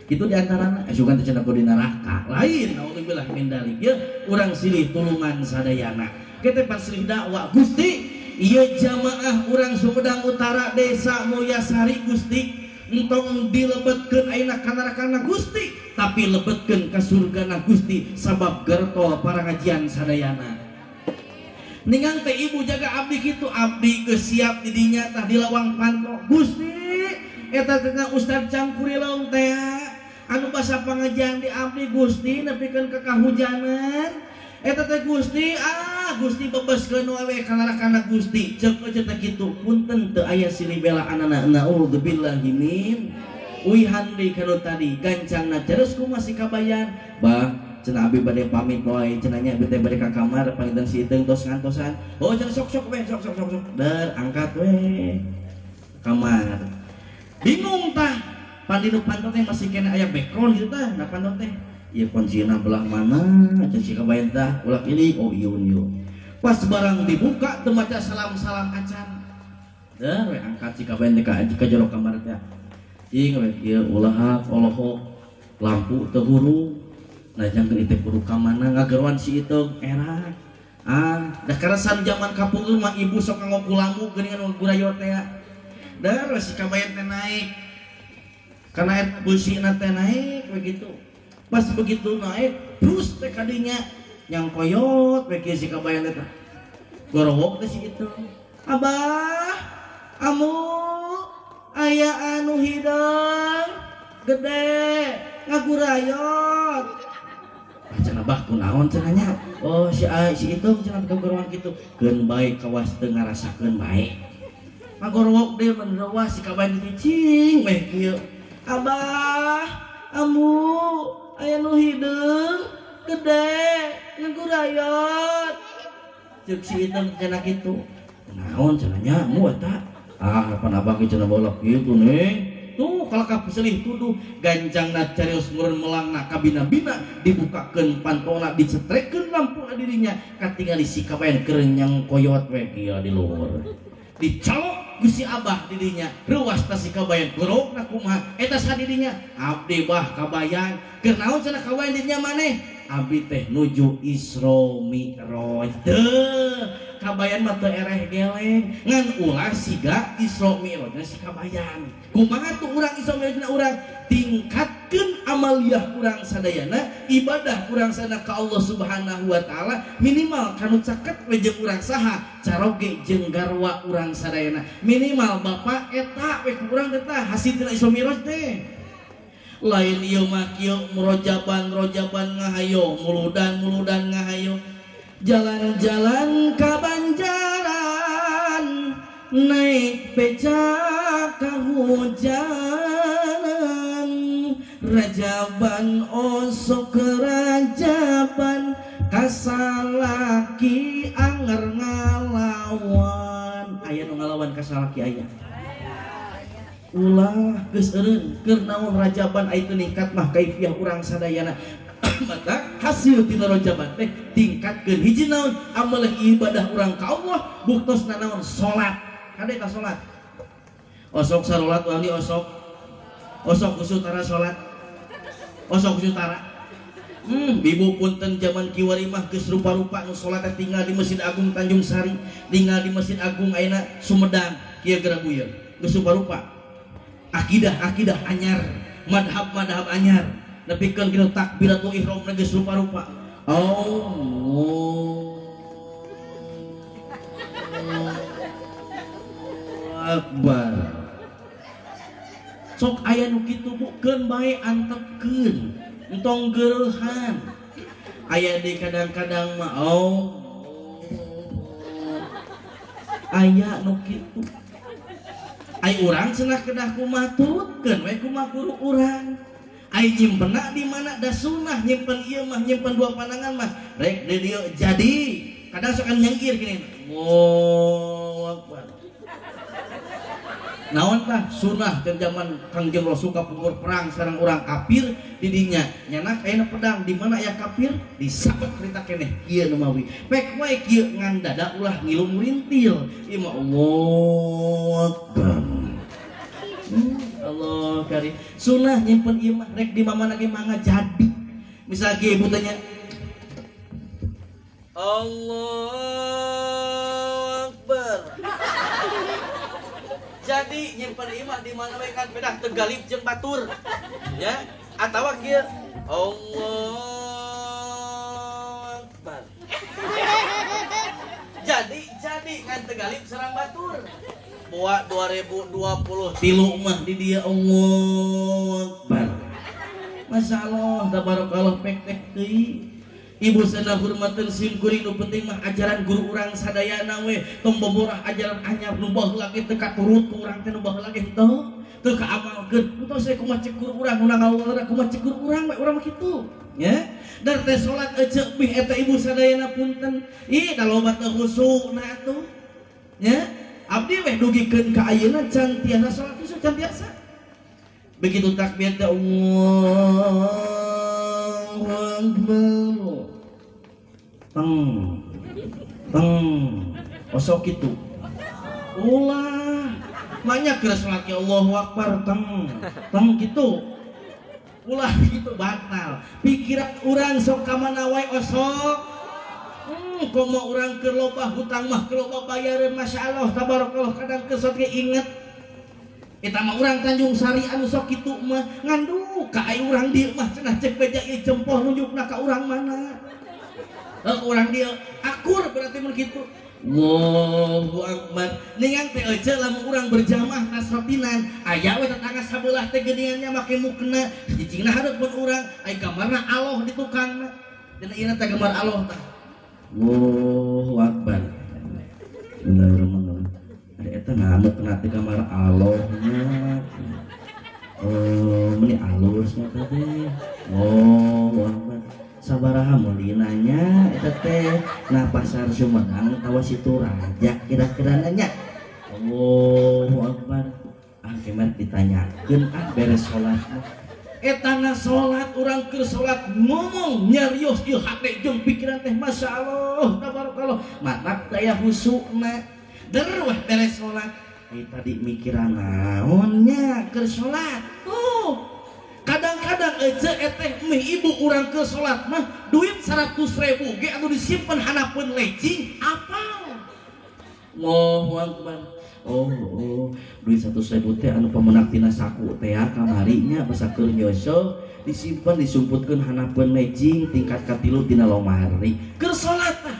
kitu di antarana asukan teh cenah di neraka. Lain naudzubillah min dalik. Ye urang silih tulungan sadayana. Kita pan silih dakwah Gusti, ieu jamaah urang Sumedang Utara Desa Mulyasari Gusti, entong dilebetkeun ayeuna ka nerakana Gusti, tapi lebetkeun ka surgana Gusti sabab gertol parangajian sadayana. Ningang teh ibu jaga abdi kitu, abdi geus siap di dinya tah di lawang panto. Gusti, eta teh Ustaz Cangkurileung teh anu basa pangajian di abdi Gusti nepikeun ka kahujanan. Eta teh Gusti, ah Gusti bebaskeun we ka nerakana Gusti. Ceuk eueuh teh kitu, punten teu aya silih belaanana. Naudzubillahi min uihan deui kanu tadi gancangna terus ku masih kabayan. Bah cenah abi bade pamit wae cenah nya abi teh bade ka kamar panginten si Iteung tos ngantosan. Oh cenah sok-sok we sok sok sok sok. Der angkat we kamar. Bingung tah pandinu panto teh masih kena aya background gitu tah na panto teh. Ieu kuncina belah mana cenah si kabayan tah ulah pilih oh ieu ieu. Pas barang dibuka teu maca salam-salam acan. Der we angkat si kabayan teh ka jero kamar teh. Cing we ieu ulah olohok lampu teu hurung. Nah jangkeun teh kudu ka mana ngageroan si Iteung era. Ah, da karesan zaman kapungkur mah ibu sok nganggo kulamu geuningan gurayo teh. Da si kabayan teh naik. Karena eta beusina teh naik begitu. Pas begitu naik, terus teh kadinya yang koyot we kieu si kabayan teh. Gorowok teh si Iteung. Abah, amu aya anu hideung gede ngagurayot. Cenah bah kunaon cenah nya. Oh si si Iteung cenah kagorowan kitu. Keun bae kawas teu ngarasakeun bae. Ngagorowok deui mun si kabayan cicing weh kieu. Abah, amu aya nu hideung gede ngagurayot. Ceuk si Iteung cenah kitu. Kunaon cenah nya mu eta? Ah pan abah ge cenah baheula kitu nih. Tuh kalakah peselih tuduh gancangna carios meureun melangna kabina-bina dibukakeun pantona dicetrekeun lampuna dirinya katingali si kabayan keur nyang koyot we kieu di luhur. Dicolok ku si abah dirinya reuas ta si kabayan gorokna kumaha eta sa dirinya abdi bah kabayan keur naon cenah kabayan dirinya maneh abdi teh nuju Isra Mi'raj. Teu kabayan mah teu ereh geleng ngan ulah siga Isra Mi'rajna si kabayan. Kumaha tuh urang Isra Mi'rajna urang tingkatkeun amaliyah urang sadayana, ibadah urang sadayana ka Allah Subhanahu wa taala minimal kanu caket we jeung urang saha caroge jeung garwa urang sadayana. Minimal bapak eta we ku urang teh hasil tina Isra Mi'raj teh. Lain ieu mah kieu rojaban-rojaban ngahayo, muludan-muludan ngahayo. Jalan-jalan ka Banjaran naik becak kahujanan rajaban osok rajaban kasalaki anger ngalawan. Aya nu ngalawan kasalaki aya. Ulah geus eureun keur naon rajaban aya teu ningkat mah kaifiah urang sadayana. Maka hasil tina rojaban teh tingkatkeun hiji naon amal ibadah urang ka Allah buktosna naon salat. Kade ta salat? Osok sarolat wali osok. Osok kusutara salat. Osok kusutara. Bibu punten zaman kiwari mah geus rupa-rupa nu salat teh tinggal di Masjid Agung Tanjung Sari, tinggal di Masjid Agung ayeuna Sumedang, kieu geura buyeun. Geus rupa-rupa. Akidah-akidah anyar, madhab-madhab anyar. Nepikeun kinu takbiratul ihram geus rupa-rupa. Allah Akbar. Sok aya nu kitu bu keun bae antepkeun, entong geureuhan. Aya deui kadang-kadang mah oh aya nu kitu. Ai urang cenah kedah kumaha turutkeun we kumaha guru urang. Ai nyimpenna di mana da sunah nyimpen ieu mah nyimpen dua pandangan mah rek di dieu jadi kadang sok nyengir gini. Allahu Akbar. Naon tah sunah dan zaman Kangjeng Rasul kapungkur perang sareng urang kafir di dinya nyanak ayeuna pedang di mana aya kafir disabet cerita keneh kieu nu mawi pek wae kieu ngan dada ulah ngilu murintil ieu mah Allahu Akbar. Allah kari sunah nyimpen ieu mah rek di mana ge mangga jadi misal kieu ibu tanya Allahu Akbar. Jadi nyimpen imah di mana we kan pedah tegalip jeung batur. Ya, atawa kieu Allahu Akbar. Jadi kan tegalip serang batur. Boa 2020 tilu mah di dia Allahu Akbar. Masyaallah tabarakallah pek teh deui. Ibu sana hormateun sim kuring nu penting mah ajaran guru urang sadayana we tong boborah ajaran anyar nu baheula ge teu katurut ku urang teh nu baheula ge henteu teu kaamalkeun tos we kumaha cek guru urang nu ngawalna kumaha cek guru urang we urang mah kitu nya dar teh salat eceu bih eta ibu sadayana punten ih da loba teu khusukna atuh nya abdi we dugikeun ka ayeuna can tiasa salat khusyuk can tiasa begitu takbir teh Allahu Akbar teng teng osok itu ulah banyak kira sholat ya Allahu Akbar teng teng gitu ulah gitu batal pikiran urang sok kamana wae osok komo urang keur loba hutang mah keur loba bayareun masyaallah tabarakallah kadang keur sok ge inget eta mah urang Tanjung Sari anu sok kitu mah ngandu ka ai urang dieu mah cenah cek beja ieu jempoh nunjukna ka urang mana. Orang dia akur berarti mun kitu. Allahu Akbar. Ningan teh euceu lamun urang berjamaah nasrotinan, aya we tetangga sabelah teh geuningannya make mukena, cicingna hareupeun urang, ai gambarna aloh di tukangna. Dina ieu teh gambar aloh tah. Allahu Akbar. Bismillahirrahmanirrahim. Ada eta ngamuk kena teh gambar alohnya. Oh, meni alusnya teh. Allahu Akbar. Sabaraha meulina nya eta teh nah pasar Sumedang tawa Situ Raja kira-kira nanya Allahu Akbar ah kemer ditanyakeun ah beres salat mah eta na salat urang keur salat ngomong nyarios ieu hate jeung pikiran teh masyaallah tabarakallah matak daya husukna der weh beres salat tadi mikiran naon nya keur salat tuh kadang-kadang ece eteh mih ibu urang ke salat mah duit 100.000 ge anu disimpen hanapeun lecing apal. Allahu Akbar. Oh, duit 100.000 teh anu pamenak tina saku teh kamari nya basa keur nyoso disimpen disumputkeun hanapeun lecing tingkat katilu tina lomari. Keur salat tah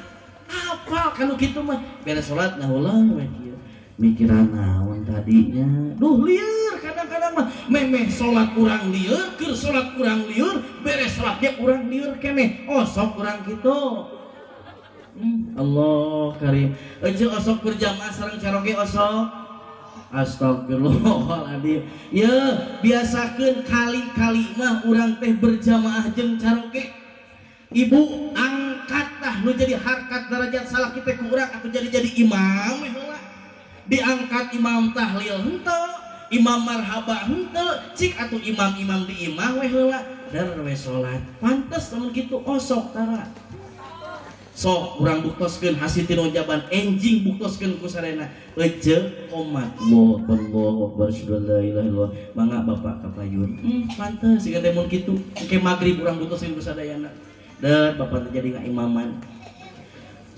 apal kanu kitu mah beres salat ngahulang we kieu. Mikiran naon tadinya duh lieur kadang-kadang mah memeh salat urang lieur keur salat urang lieur beres salat ge urang lieur keneh osok urang kitu. Allah karim euceu osok berjamaah sareng caroge osok astagfirullahaladzim ye biasakeun kali-kali mah urang teh berjamaah jeung caroge ibu angkat tah nu jadi harkat derajat salah kita ku urang atuh jadi imam we heula diangkat imam tahlil henteu imam marhaba henteu cik atuh imam-imam di imah we heula dar we salat pantes lamun kitu osok tara sok urang buktoskeun hasil tinu jaban enjing buktoskeun ku sarena ece qomat Allahu akbar asyhadu an la ilaha illallah mangga bapak kapayun pantes siga teh mun kitu engke magrib urang buktoskeun ku sadayana dar bapak teh jadi ngaimaman.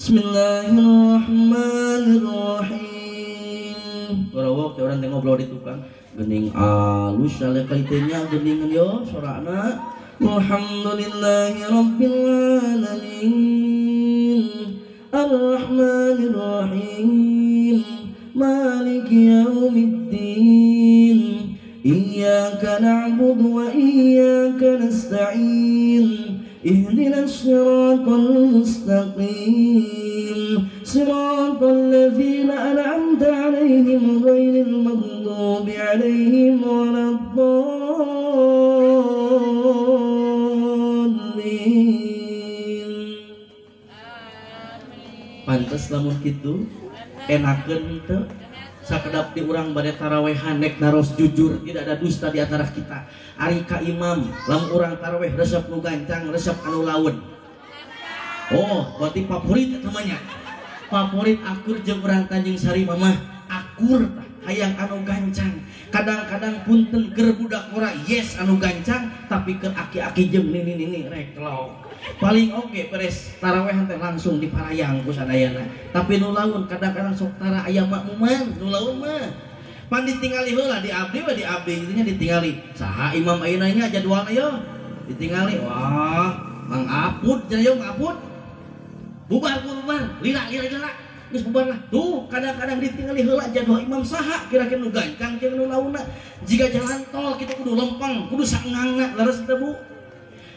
Bismillahirrahmanirrahim. Gorowok teh urang teh ngobrol di tukang geuning alus saleh kaitenya geuningan yo sorana alhamdulillahi rabbil alamin arrahmanir rahim maliki yaumiddin iyyaka na'budu wa iyyaka nasta'in ihdinas siratal mustaqim siratal ladzina an'amta 'alaihim ghairil maghdubi 'alaihim waladdallin. Leres lamun kitu enakeun teu sakedap di urang bade tarawehan nek naros jujur tidak ada dusta di antara kita. Ari ka imam lamun urang taraweh resep nu gancang resep anu laun. Oh, berarti favorit eta mah nya. Favorit akur jeung urang Tanjung Sari mah akur hayang anu gancang. Kadang-kadang punten keur budak ora yes anu gancang tapi keur aki-aki jeung nini-nini reklok. Paling oke beres tarawehan teh langsung diparayang ku sadayana. Tapi nu laun kadang-kadang sok tara aya makmuman nu laun mah. Pan ditingali heula di abdi we di abdi nya ditingali. Saha imam ayeuna nya jadwalna yo? Ditingali wah Mang Apud cenah yo Mang Apud. Bubar bubar lila lila lila. Geus bubar lah. Tuh kadang-kadang ditingali heula jadwal imam saha kira-kira nu gancang jeung nu launna. Jika jalan tol kitu kudu lempeng, kudu saengangna leres teh Bu.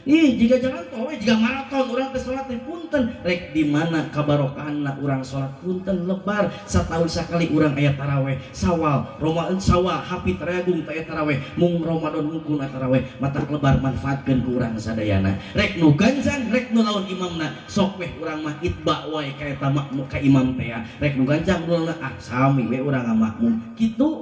Ih, jika jalan tol we jika maraton urang teh salat teh punten rek di mana kabarokahanna urang salat punten lebar sataun sakali urang aya taraweh sawal Ramadan sawal hapi teragung teh taraweh mung Ramadan mungkun taraweh matak lebar manfaatkeun ku urang sadayana rek nu gancang rek nu laun imamna sok weh urang mah itba wae ka eta makmum ka imam teh ya rek nu gancang nu laun ah sami we urang makmum kitu.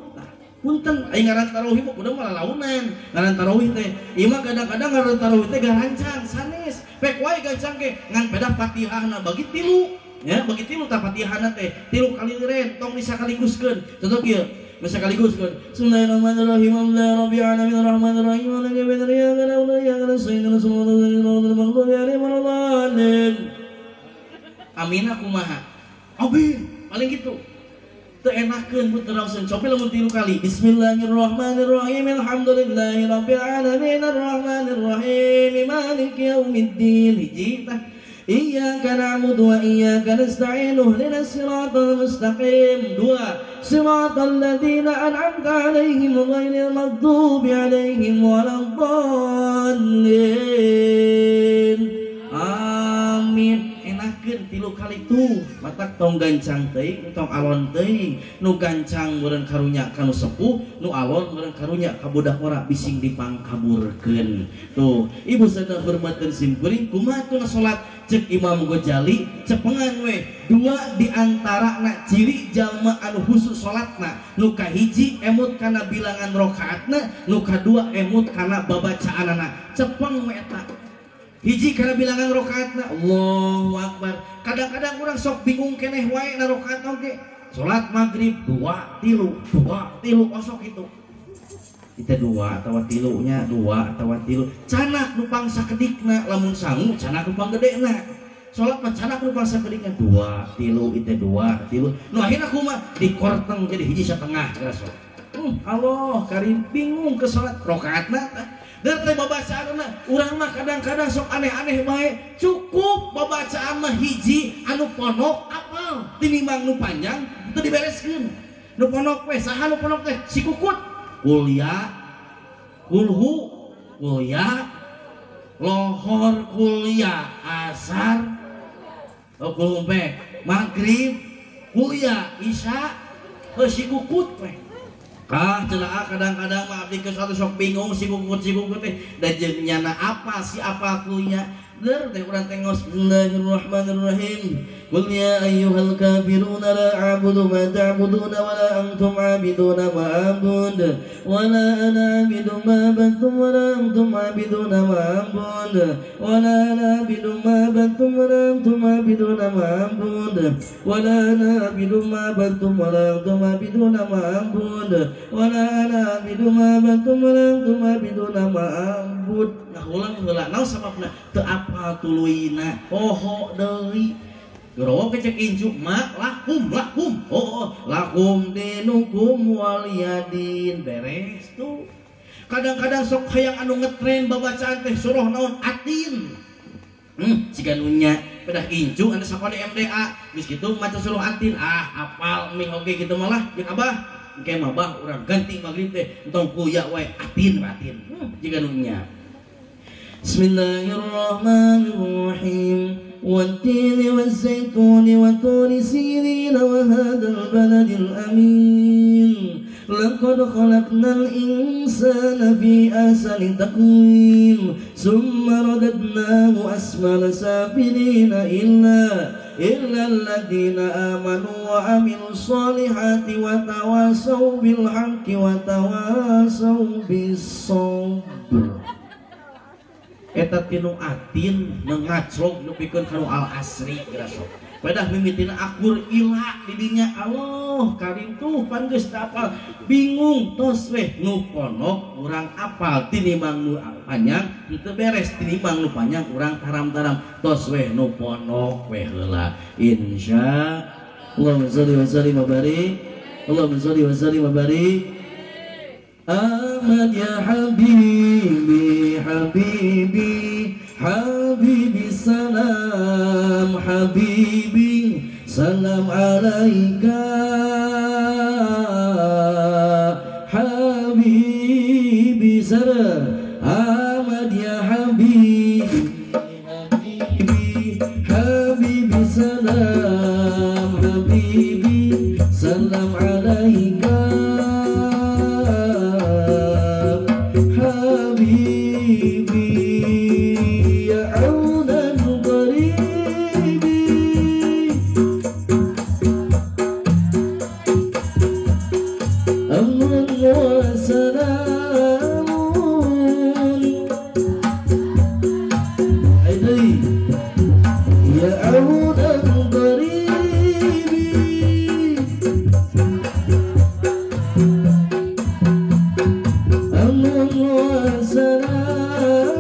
Punten aing ngaran tarawih mah kudu malah launan ngaran tarawih teh ieu mah kadang-kadang ngaran tarawih teh garancang sanes pek wae gancang ge ngan pedah Fatihahna bagi tilu nya bagi tilu tah Fatihahna teh tilu kali liren tong disakaliguskeun contoh kieu disakaliguskeun Bismillahirrahmanirrahim alhamdulillahi rabbil alamin arrahmanirrahim maliki yaumiddin iyyaka na'budu wa iyyaka nasta'in ihdinas siratal mustaqim ghairil maghdubi alaihim. Amin kumaha amin paling gitu teu enakeun bu teraoseun cobi lamun tilu kali Bismillahirrahmanirrahim alhamdulillahi rabbil alamin arrahmanirrahim maliki yaumiddin hiji tah iyyaka na'budu wa iyyaka nasta'in ihdinas siratal mustaqim dua siratal ladzina an'amta 'alaihim ghairil maghdubi 'alaihim waladdallin amin. Enakeun tilu kali tuh matak tong gancang teuing tong alon teuing nu gancang meureun karunya ka nu sepuh nu alon meureun karunya ka budak ora bising dipangkaburkeun tuh ibu sadar hormatkeun simkuring kumaha tuna salat cek Imam Ghazali cepengan we dua di antara na ciri jalma anu khusus salatna nu kahiji emut kana bilangan rakaatna nu kadua emut kana babacaanana cepeng we eta hiji karena bilangan rokaatna Allahu Akbar. Kadang-kadang orang sok bingung keneh wae na rokaat oge. Salat maghrib 2 3 2 3 osok itu. Kita 2 atawa tilunya 2 atawa 3. Canak nu pangsakedikna lamun sangu canak nu panggedena. Salat mah canak nu pangsakedikna 2 3 itu 2 3. Nu akhirna kumaha dikorteng jadi hiji setengah kira sok. Allah karim bingung ke salat rokaatna teh. Dan teh babacaanna urang mah kadang-kadang sok aneh-aneh bae cukup babacaan mah hiji anu ponok apal tinimbang nu panjang teu dibereskeun nu ponok we saha nu ponok teh si kukut kuliah kulhu kuliah lohor kuliah asar oh kulhu maghrib kuliah isya heuh si kukut we. Ah cenah kadang-kadang mah abdi geus sok bingung si kukut teh da jeung nyana apa si apa kuliah Bener teh urang teh ngos Bismillahirrahmanirrahim. Qul ya ayyuhal kafiruna la a'budu ma ta'buduna wa la antum 'abiduna ma a'bud wa la ana 'abidu ma 'abadtum wa la antum 'abiduna ma a'bud wa la ana 'abidu ma 'abadtum wa la antum 'abiduna ma a'bud wa la ana 'abidu ma 'abadtum wa la antum 'abiduna ma a'bud wa la ana 'abidu ma 'abadtum wa la antum 'abiduna ma a'bud. Nah ulang heula naon sababna teu apal tuluyna poho deui gorowo kecek incu ma lakum lakum oh lakum dinukum waliyadin beres tuh. Kadang-kadang sok hayang anu ngetren babacaan teh surah naon atin siga nu nya pedah incu anu sakola MDA geus kitu maca surah atin ah apal mih oge kitu malah jeung abah engke mah bah urang ganti magrib teh entong kuya wae atin atin jiga nu nya. Bismillahirrahmanirrahim. والتين والزيتون وطور سينين وهذا البلد الأمين لقد خلقنا الإنسان في أحسن تقويم ثم رددناه أسفل سافلين إلا illa alladziina aamanu wa 'amilus sholihati wa tawasaw bil haqqi wa tawasaw bis sabr. Eta tinu atin ngaclog nepikeun ka nu al asri geura sok. Pedah mimitina akur ila didinya Allah karim tuh pan geus teu apal bingung tos weh nu ponok urang apal tinimbang nu panjang teu beres tinimbang nu panjang urang taram-taram tos weh nu ponok weh heula insya Allahumma sholli wa sallim wa barik Allahumma sholli wa sallim wa barik. Ahmad ya habibi habibi habibi salam habibi salam alaika habibi salam Ahmad ya habibi habibi habibi salam habibi salam alaika habibi ya aunan qaribi amrun wa salamun aidai ya aunan qaribi amrun wa salamun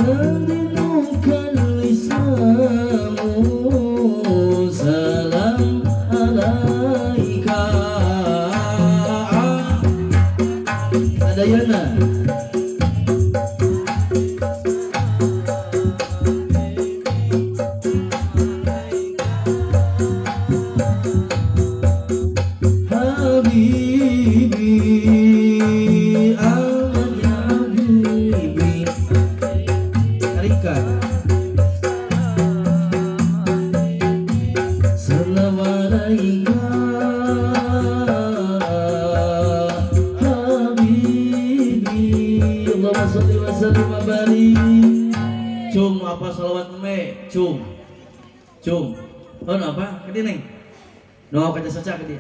adinuka al-islamu salam alaika Adayana. Habibi Ahmad ya habibi Tarika salam alaika habibi Allahumma sholli wa sallim wa barik. Cung apa salawat me cung cung oh apa ke dia neng no kaca saca ke dia.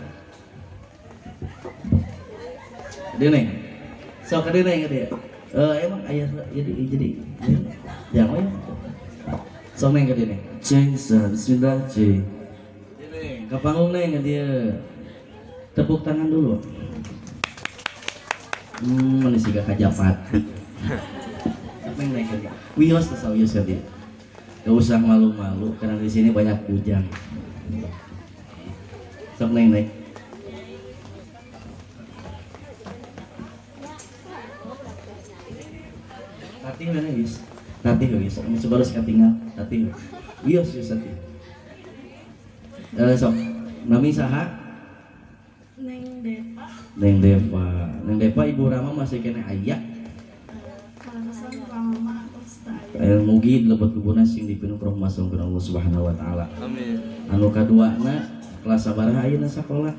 Dia neng, so ke dia neng ke dia. Emang ayah jadi jangan ya. So neng ke dia neng. Ceng, bismillah ceng. Dia neng, ke panggung neng ke dia. Tepuk tangan dulu. Mana sih gak kajapati. Neng neng ke dia. Wios terus wios ke dia. Gak usah malu-malu karena di sini banyak bujang. Sok neng neng. Tati mana wis? Tati wis. Ini coba harus ketinggal. Tati. Wios wis tati. Sok. Nami saha? Neng Depa. Neng Depa. Neng Depa Ibu Rama masih kena aya. Mugi lebet kubuna sing dipinuh rahmat sareng Allah Subhanahu wa taala. Amin. Anu kaduana kelas sabaraha ayeuna sakola?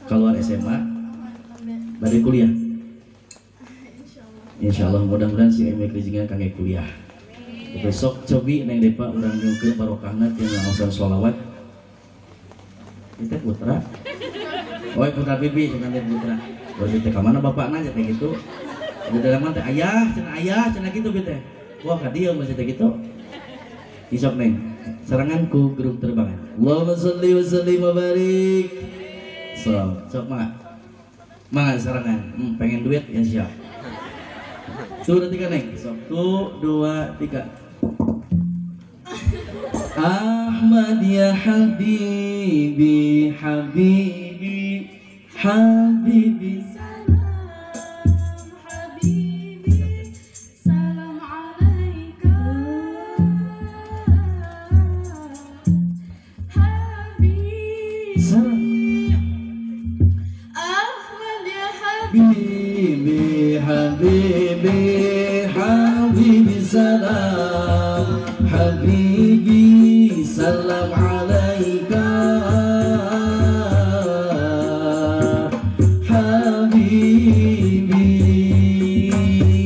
Keluar SMA? Bade kuliah? Insyaallah mudah-mudahan si emek rezekinya kangge kuliah. Besok cobi Neng Depa urang nyungkeun barokahna tina ngaosan sholawat. Itu putra. Oh, putra bibi cenah teh putra. Baru teh ka mana bapakna teh gitu. Di dalam teh ayah, cenah gitu bi teh. Wah, ka dieu masih teh gitu. Isok Neng, seranganku grup terbangan. Allahumma sholli wa sallim wa barik. Sok, sok mangga. Mangga serangan. Pengen duit ya siap. Tuh, 3 neng. 1, 2, 3. Ahmad ya habibi habibi habibi salam habibi salam alaika habibi Ahmad ya habibi habibi habibi salam habibi salam alaika habibi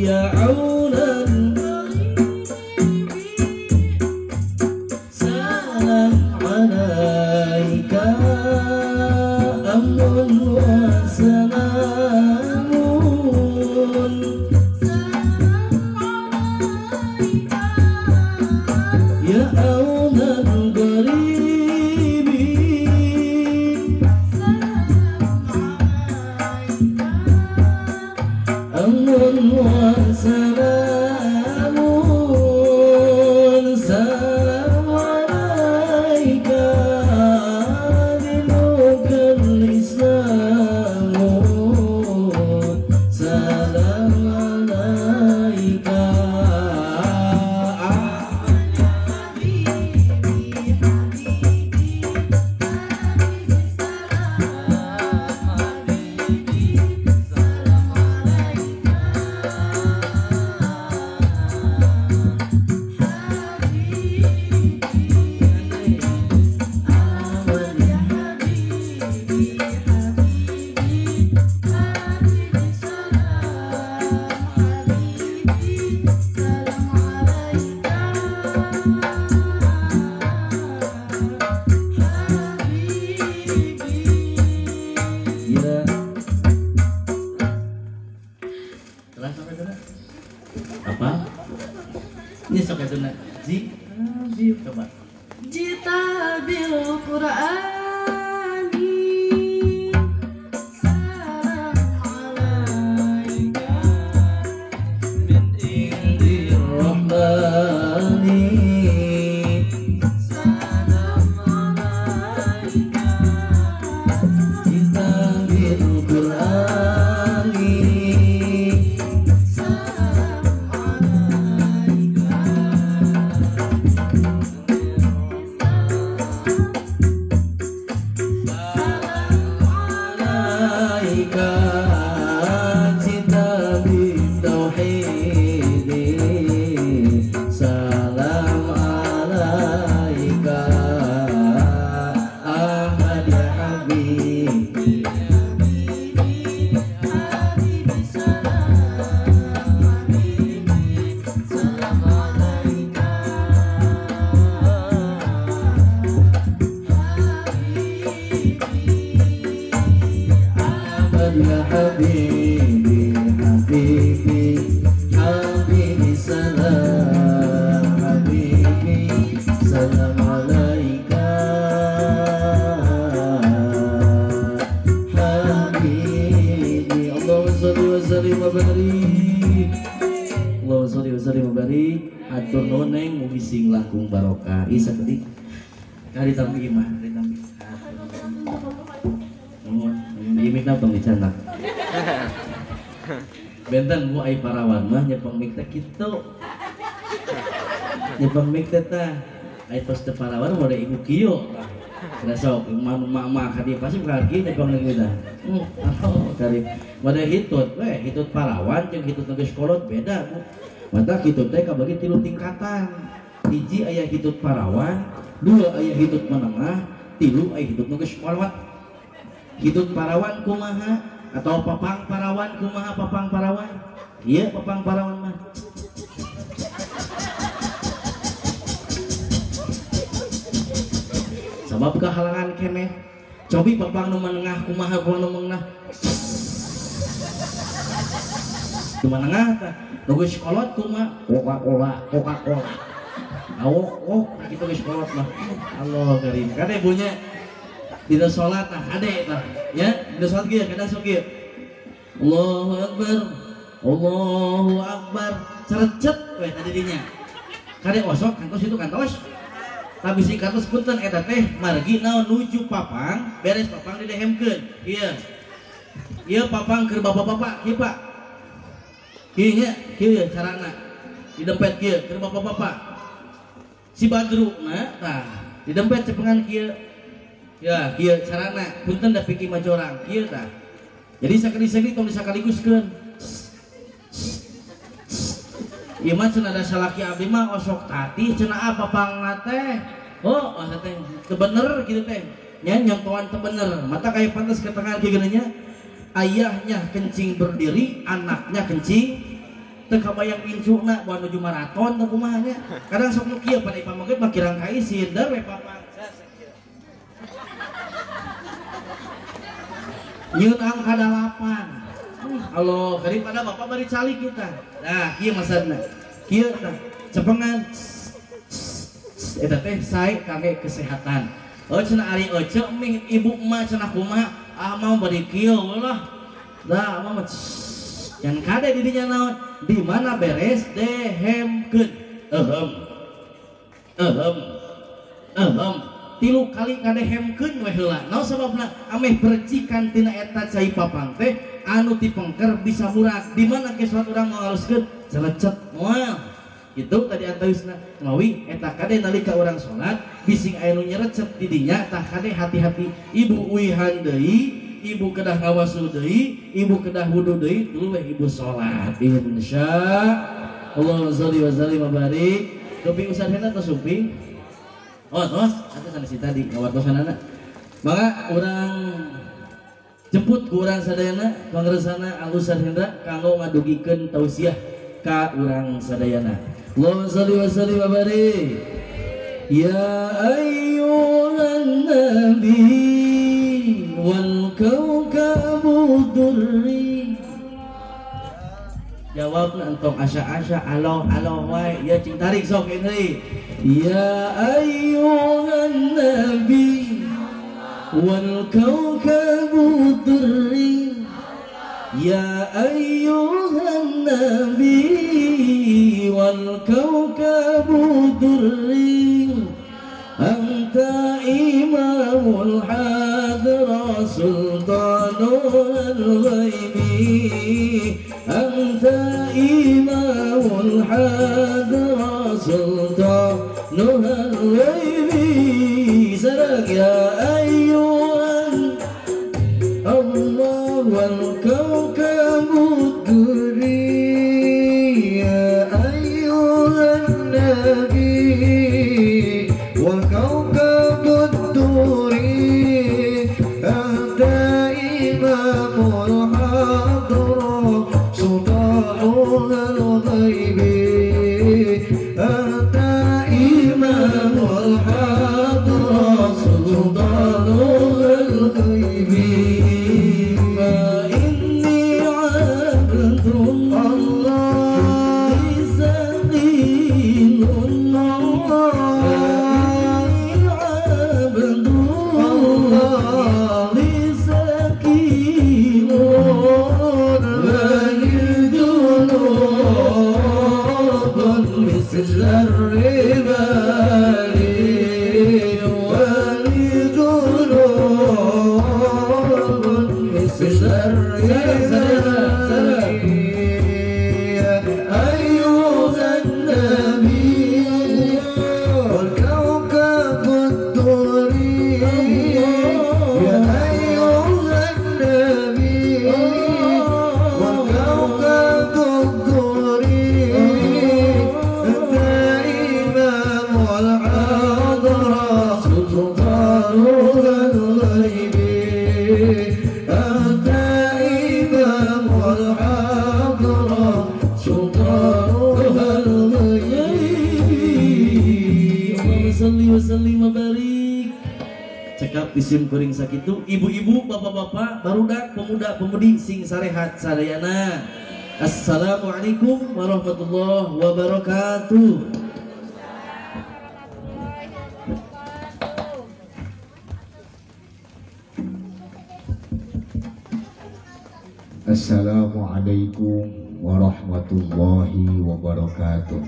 ya. wa salamun. Salam alaika ya aunal gharibi. Salam alaika amun wa salamun. Salam alaika dinukal Islamu. Salam alaika habibi habibi habibi salam habibi salam alaika habibi Ahmad ya habibi habibi habibi salam habibi salam alaika habibi. Ya. Telah sampai sana? Apa? Ini sok etuna. Ji, ji coba. Jita bil Qur'ani salam alaika Min indir rahmani. Salam alaika Kitabil Qur'ani. Salam alaika salam Alaika kitabit tauhidi. Salam alaika Ahmad ya habibi. Habibi habibi salam habibi salam alaika habibi Ahmad ya habibi habibi habibi salam habibi salam alaika habibi. Allahumma sholli wa sallim wa barik. Allahumma sholli wa sallim wa barik. Hatur nuhun neng mugi sing langkung barokah. Ih sakedik kari tampi imah kari tampi. Nuhun, ieu mikna tong dicanak. Benten bu ai parawan mah nyepeng mik teh kitu. Nyepeng mik teh tah. Ai tos teu parawan mah da ibu kieu tah. Cenah sok mama ka dieu pasti bakal kieu nyepeng mik teh. Oh, kari. Mada hitut we, hitut parawan jeung hitut nu geus kolot beda bu. Mata hitut teh kabagi 3 tingkatan. Hiji aya hitut parawan, 2 aya hitut menengah, 3 aya hitut nu geus kolot. Hitut parawan kumaha atau papang parawan kumaha papang parawan? Iya papang parawan mah. Sabab kehalangan keneh. Cobi papang nu menengah kumaha papang nu menengah. Nu menengah tah nu geus kolot kumaha? Coca-Cola, Coca-Cola. Awok oh kitu geus kolot mah. Allah karim. Kade bunya dina salat tah kade tah ya dina salat kieu kadang sok kieu. Allahu akbar. Allahu akbar. Cerecet we tadi dinya. Kade osok kantos itu kantos. Tapi si kantos punten eta teh margi naon nuju papang, beres papang didehemkeun. Ieu. Ieu papang keur bapak-bapak kieu Pak. Kieu nya, kieu carana. Didempet kieu keur bapak-bapak. Si Badruna tah didempet cepengan kieu. Ya, kieu carana punten da piki majorang kieu tah. Jadi sakali-sakali tong disakaliguskeun. Ieu mah cenah da salaki abdi mah osok tatih cenah apa pangna teh. Oh, asa teh teu bener kitu teh. Nya nyontoan teu bener. Mata kaya pantes ke tengah kieu geuneun nya. Ayahnya kencing berdiri, anaknya kencing teu kabayang incuna bawa nuju maraton teu kumaha nya. Kadang sok nu kieu pada ipameukeut mah kirang ka isin der we papang. Nyieun angka 8. Allah, daripada bapak bari calik kita. Nah, kieu maksudna. Kieu tah cepengan eta teh sae kangge kesehatan. Oh cenah ari ece mih ibu emak cenah kumaha ah mau bari kieu lah. Lah mah yang kade didinya naon di mana beres dehemkeun. Ehem. Ehem. Ehem. 3 kali kadehemkeun we heula. Naon sababna ameh percikan tina eta cai papang teh anu ti pengker bisa murag. Di mana ke salat urang ngaluskeun celecet moal. Gitu tadi antawisna mawi eta kade nalika urang salat bising aya nu nyerecet di dinya tah kade hati-hati ibu uihan deui ibu kedah ngawasul deui ibu kedah wudu deui tuluy we ibu salat insya Allah sholli wa sallim wa barik. Dupi Ustaz Hena atau sumping? Oh tos atuh sanes tadi ngawartosanana. Maka urang jemput ku urang sadayana pangresana Al Ustaz Hendra kanggo ngadugikeun tausiah ka urang sadayana. Allahumma sholli wa sallim wa barik. Ya ayyuhan nabi wal kawkabu durri. Jawabna entong asa-asa aloh aloh wae ya cing tarik sok ini. Ya ayyuhan nabi wal kawkabu durri. Ya ayyuhan nabi wal kawkabu durri. Anta imamul hadra sultanul ghaibi. Anta imamul hadra sultanul ghaibi. Sarang ya ayyuhan Allah wal kawkabu durri. Ya ayyuhan nabi wal kawkabu durri. Anta imamul hadra sultanul ghaibi. Anta imamul hadra sultanul ghaibi. Isim kuring sakitu ibu-ibu bapak-bapak barudak pemuda-pemudi sing sarehat sadayana. Assalamualaikum warahmatullahi wabarakatuh. Assalamualaikum warahmatullahi wabarakatuh.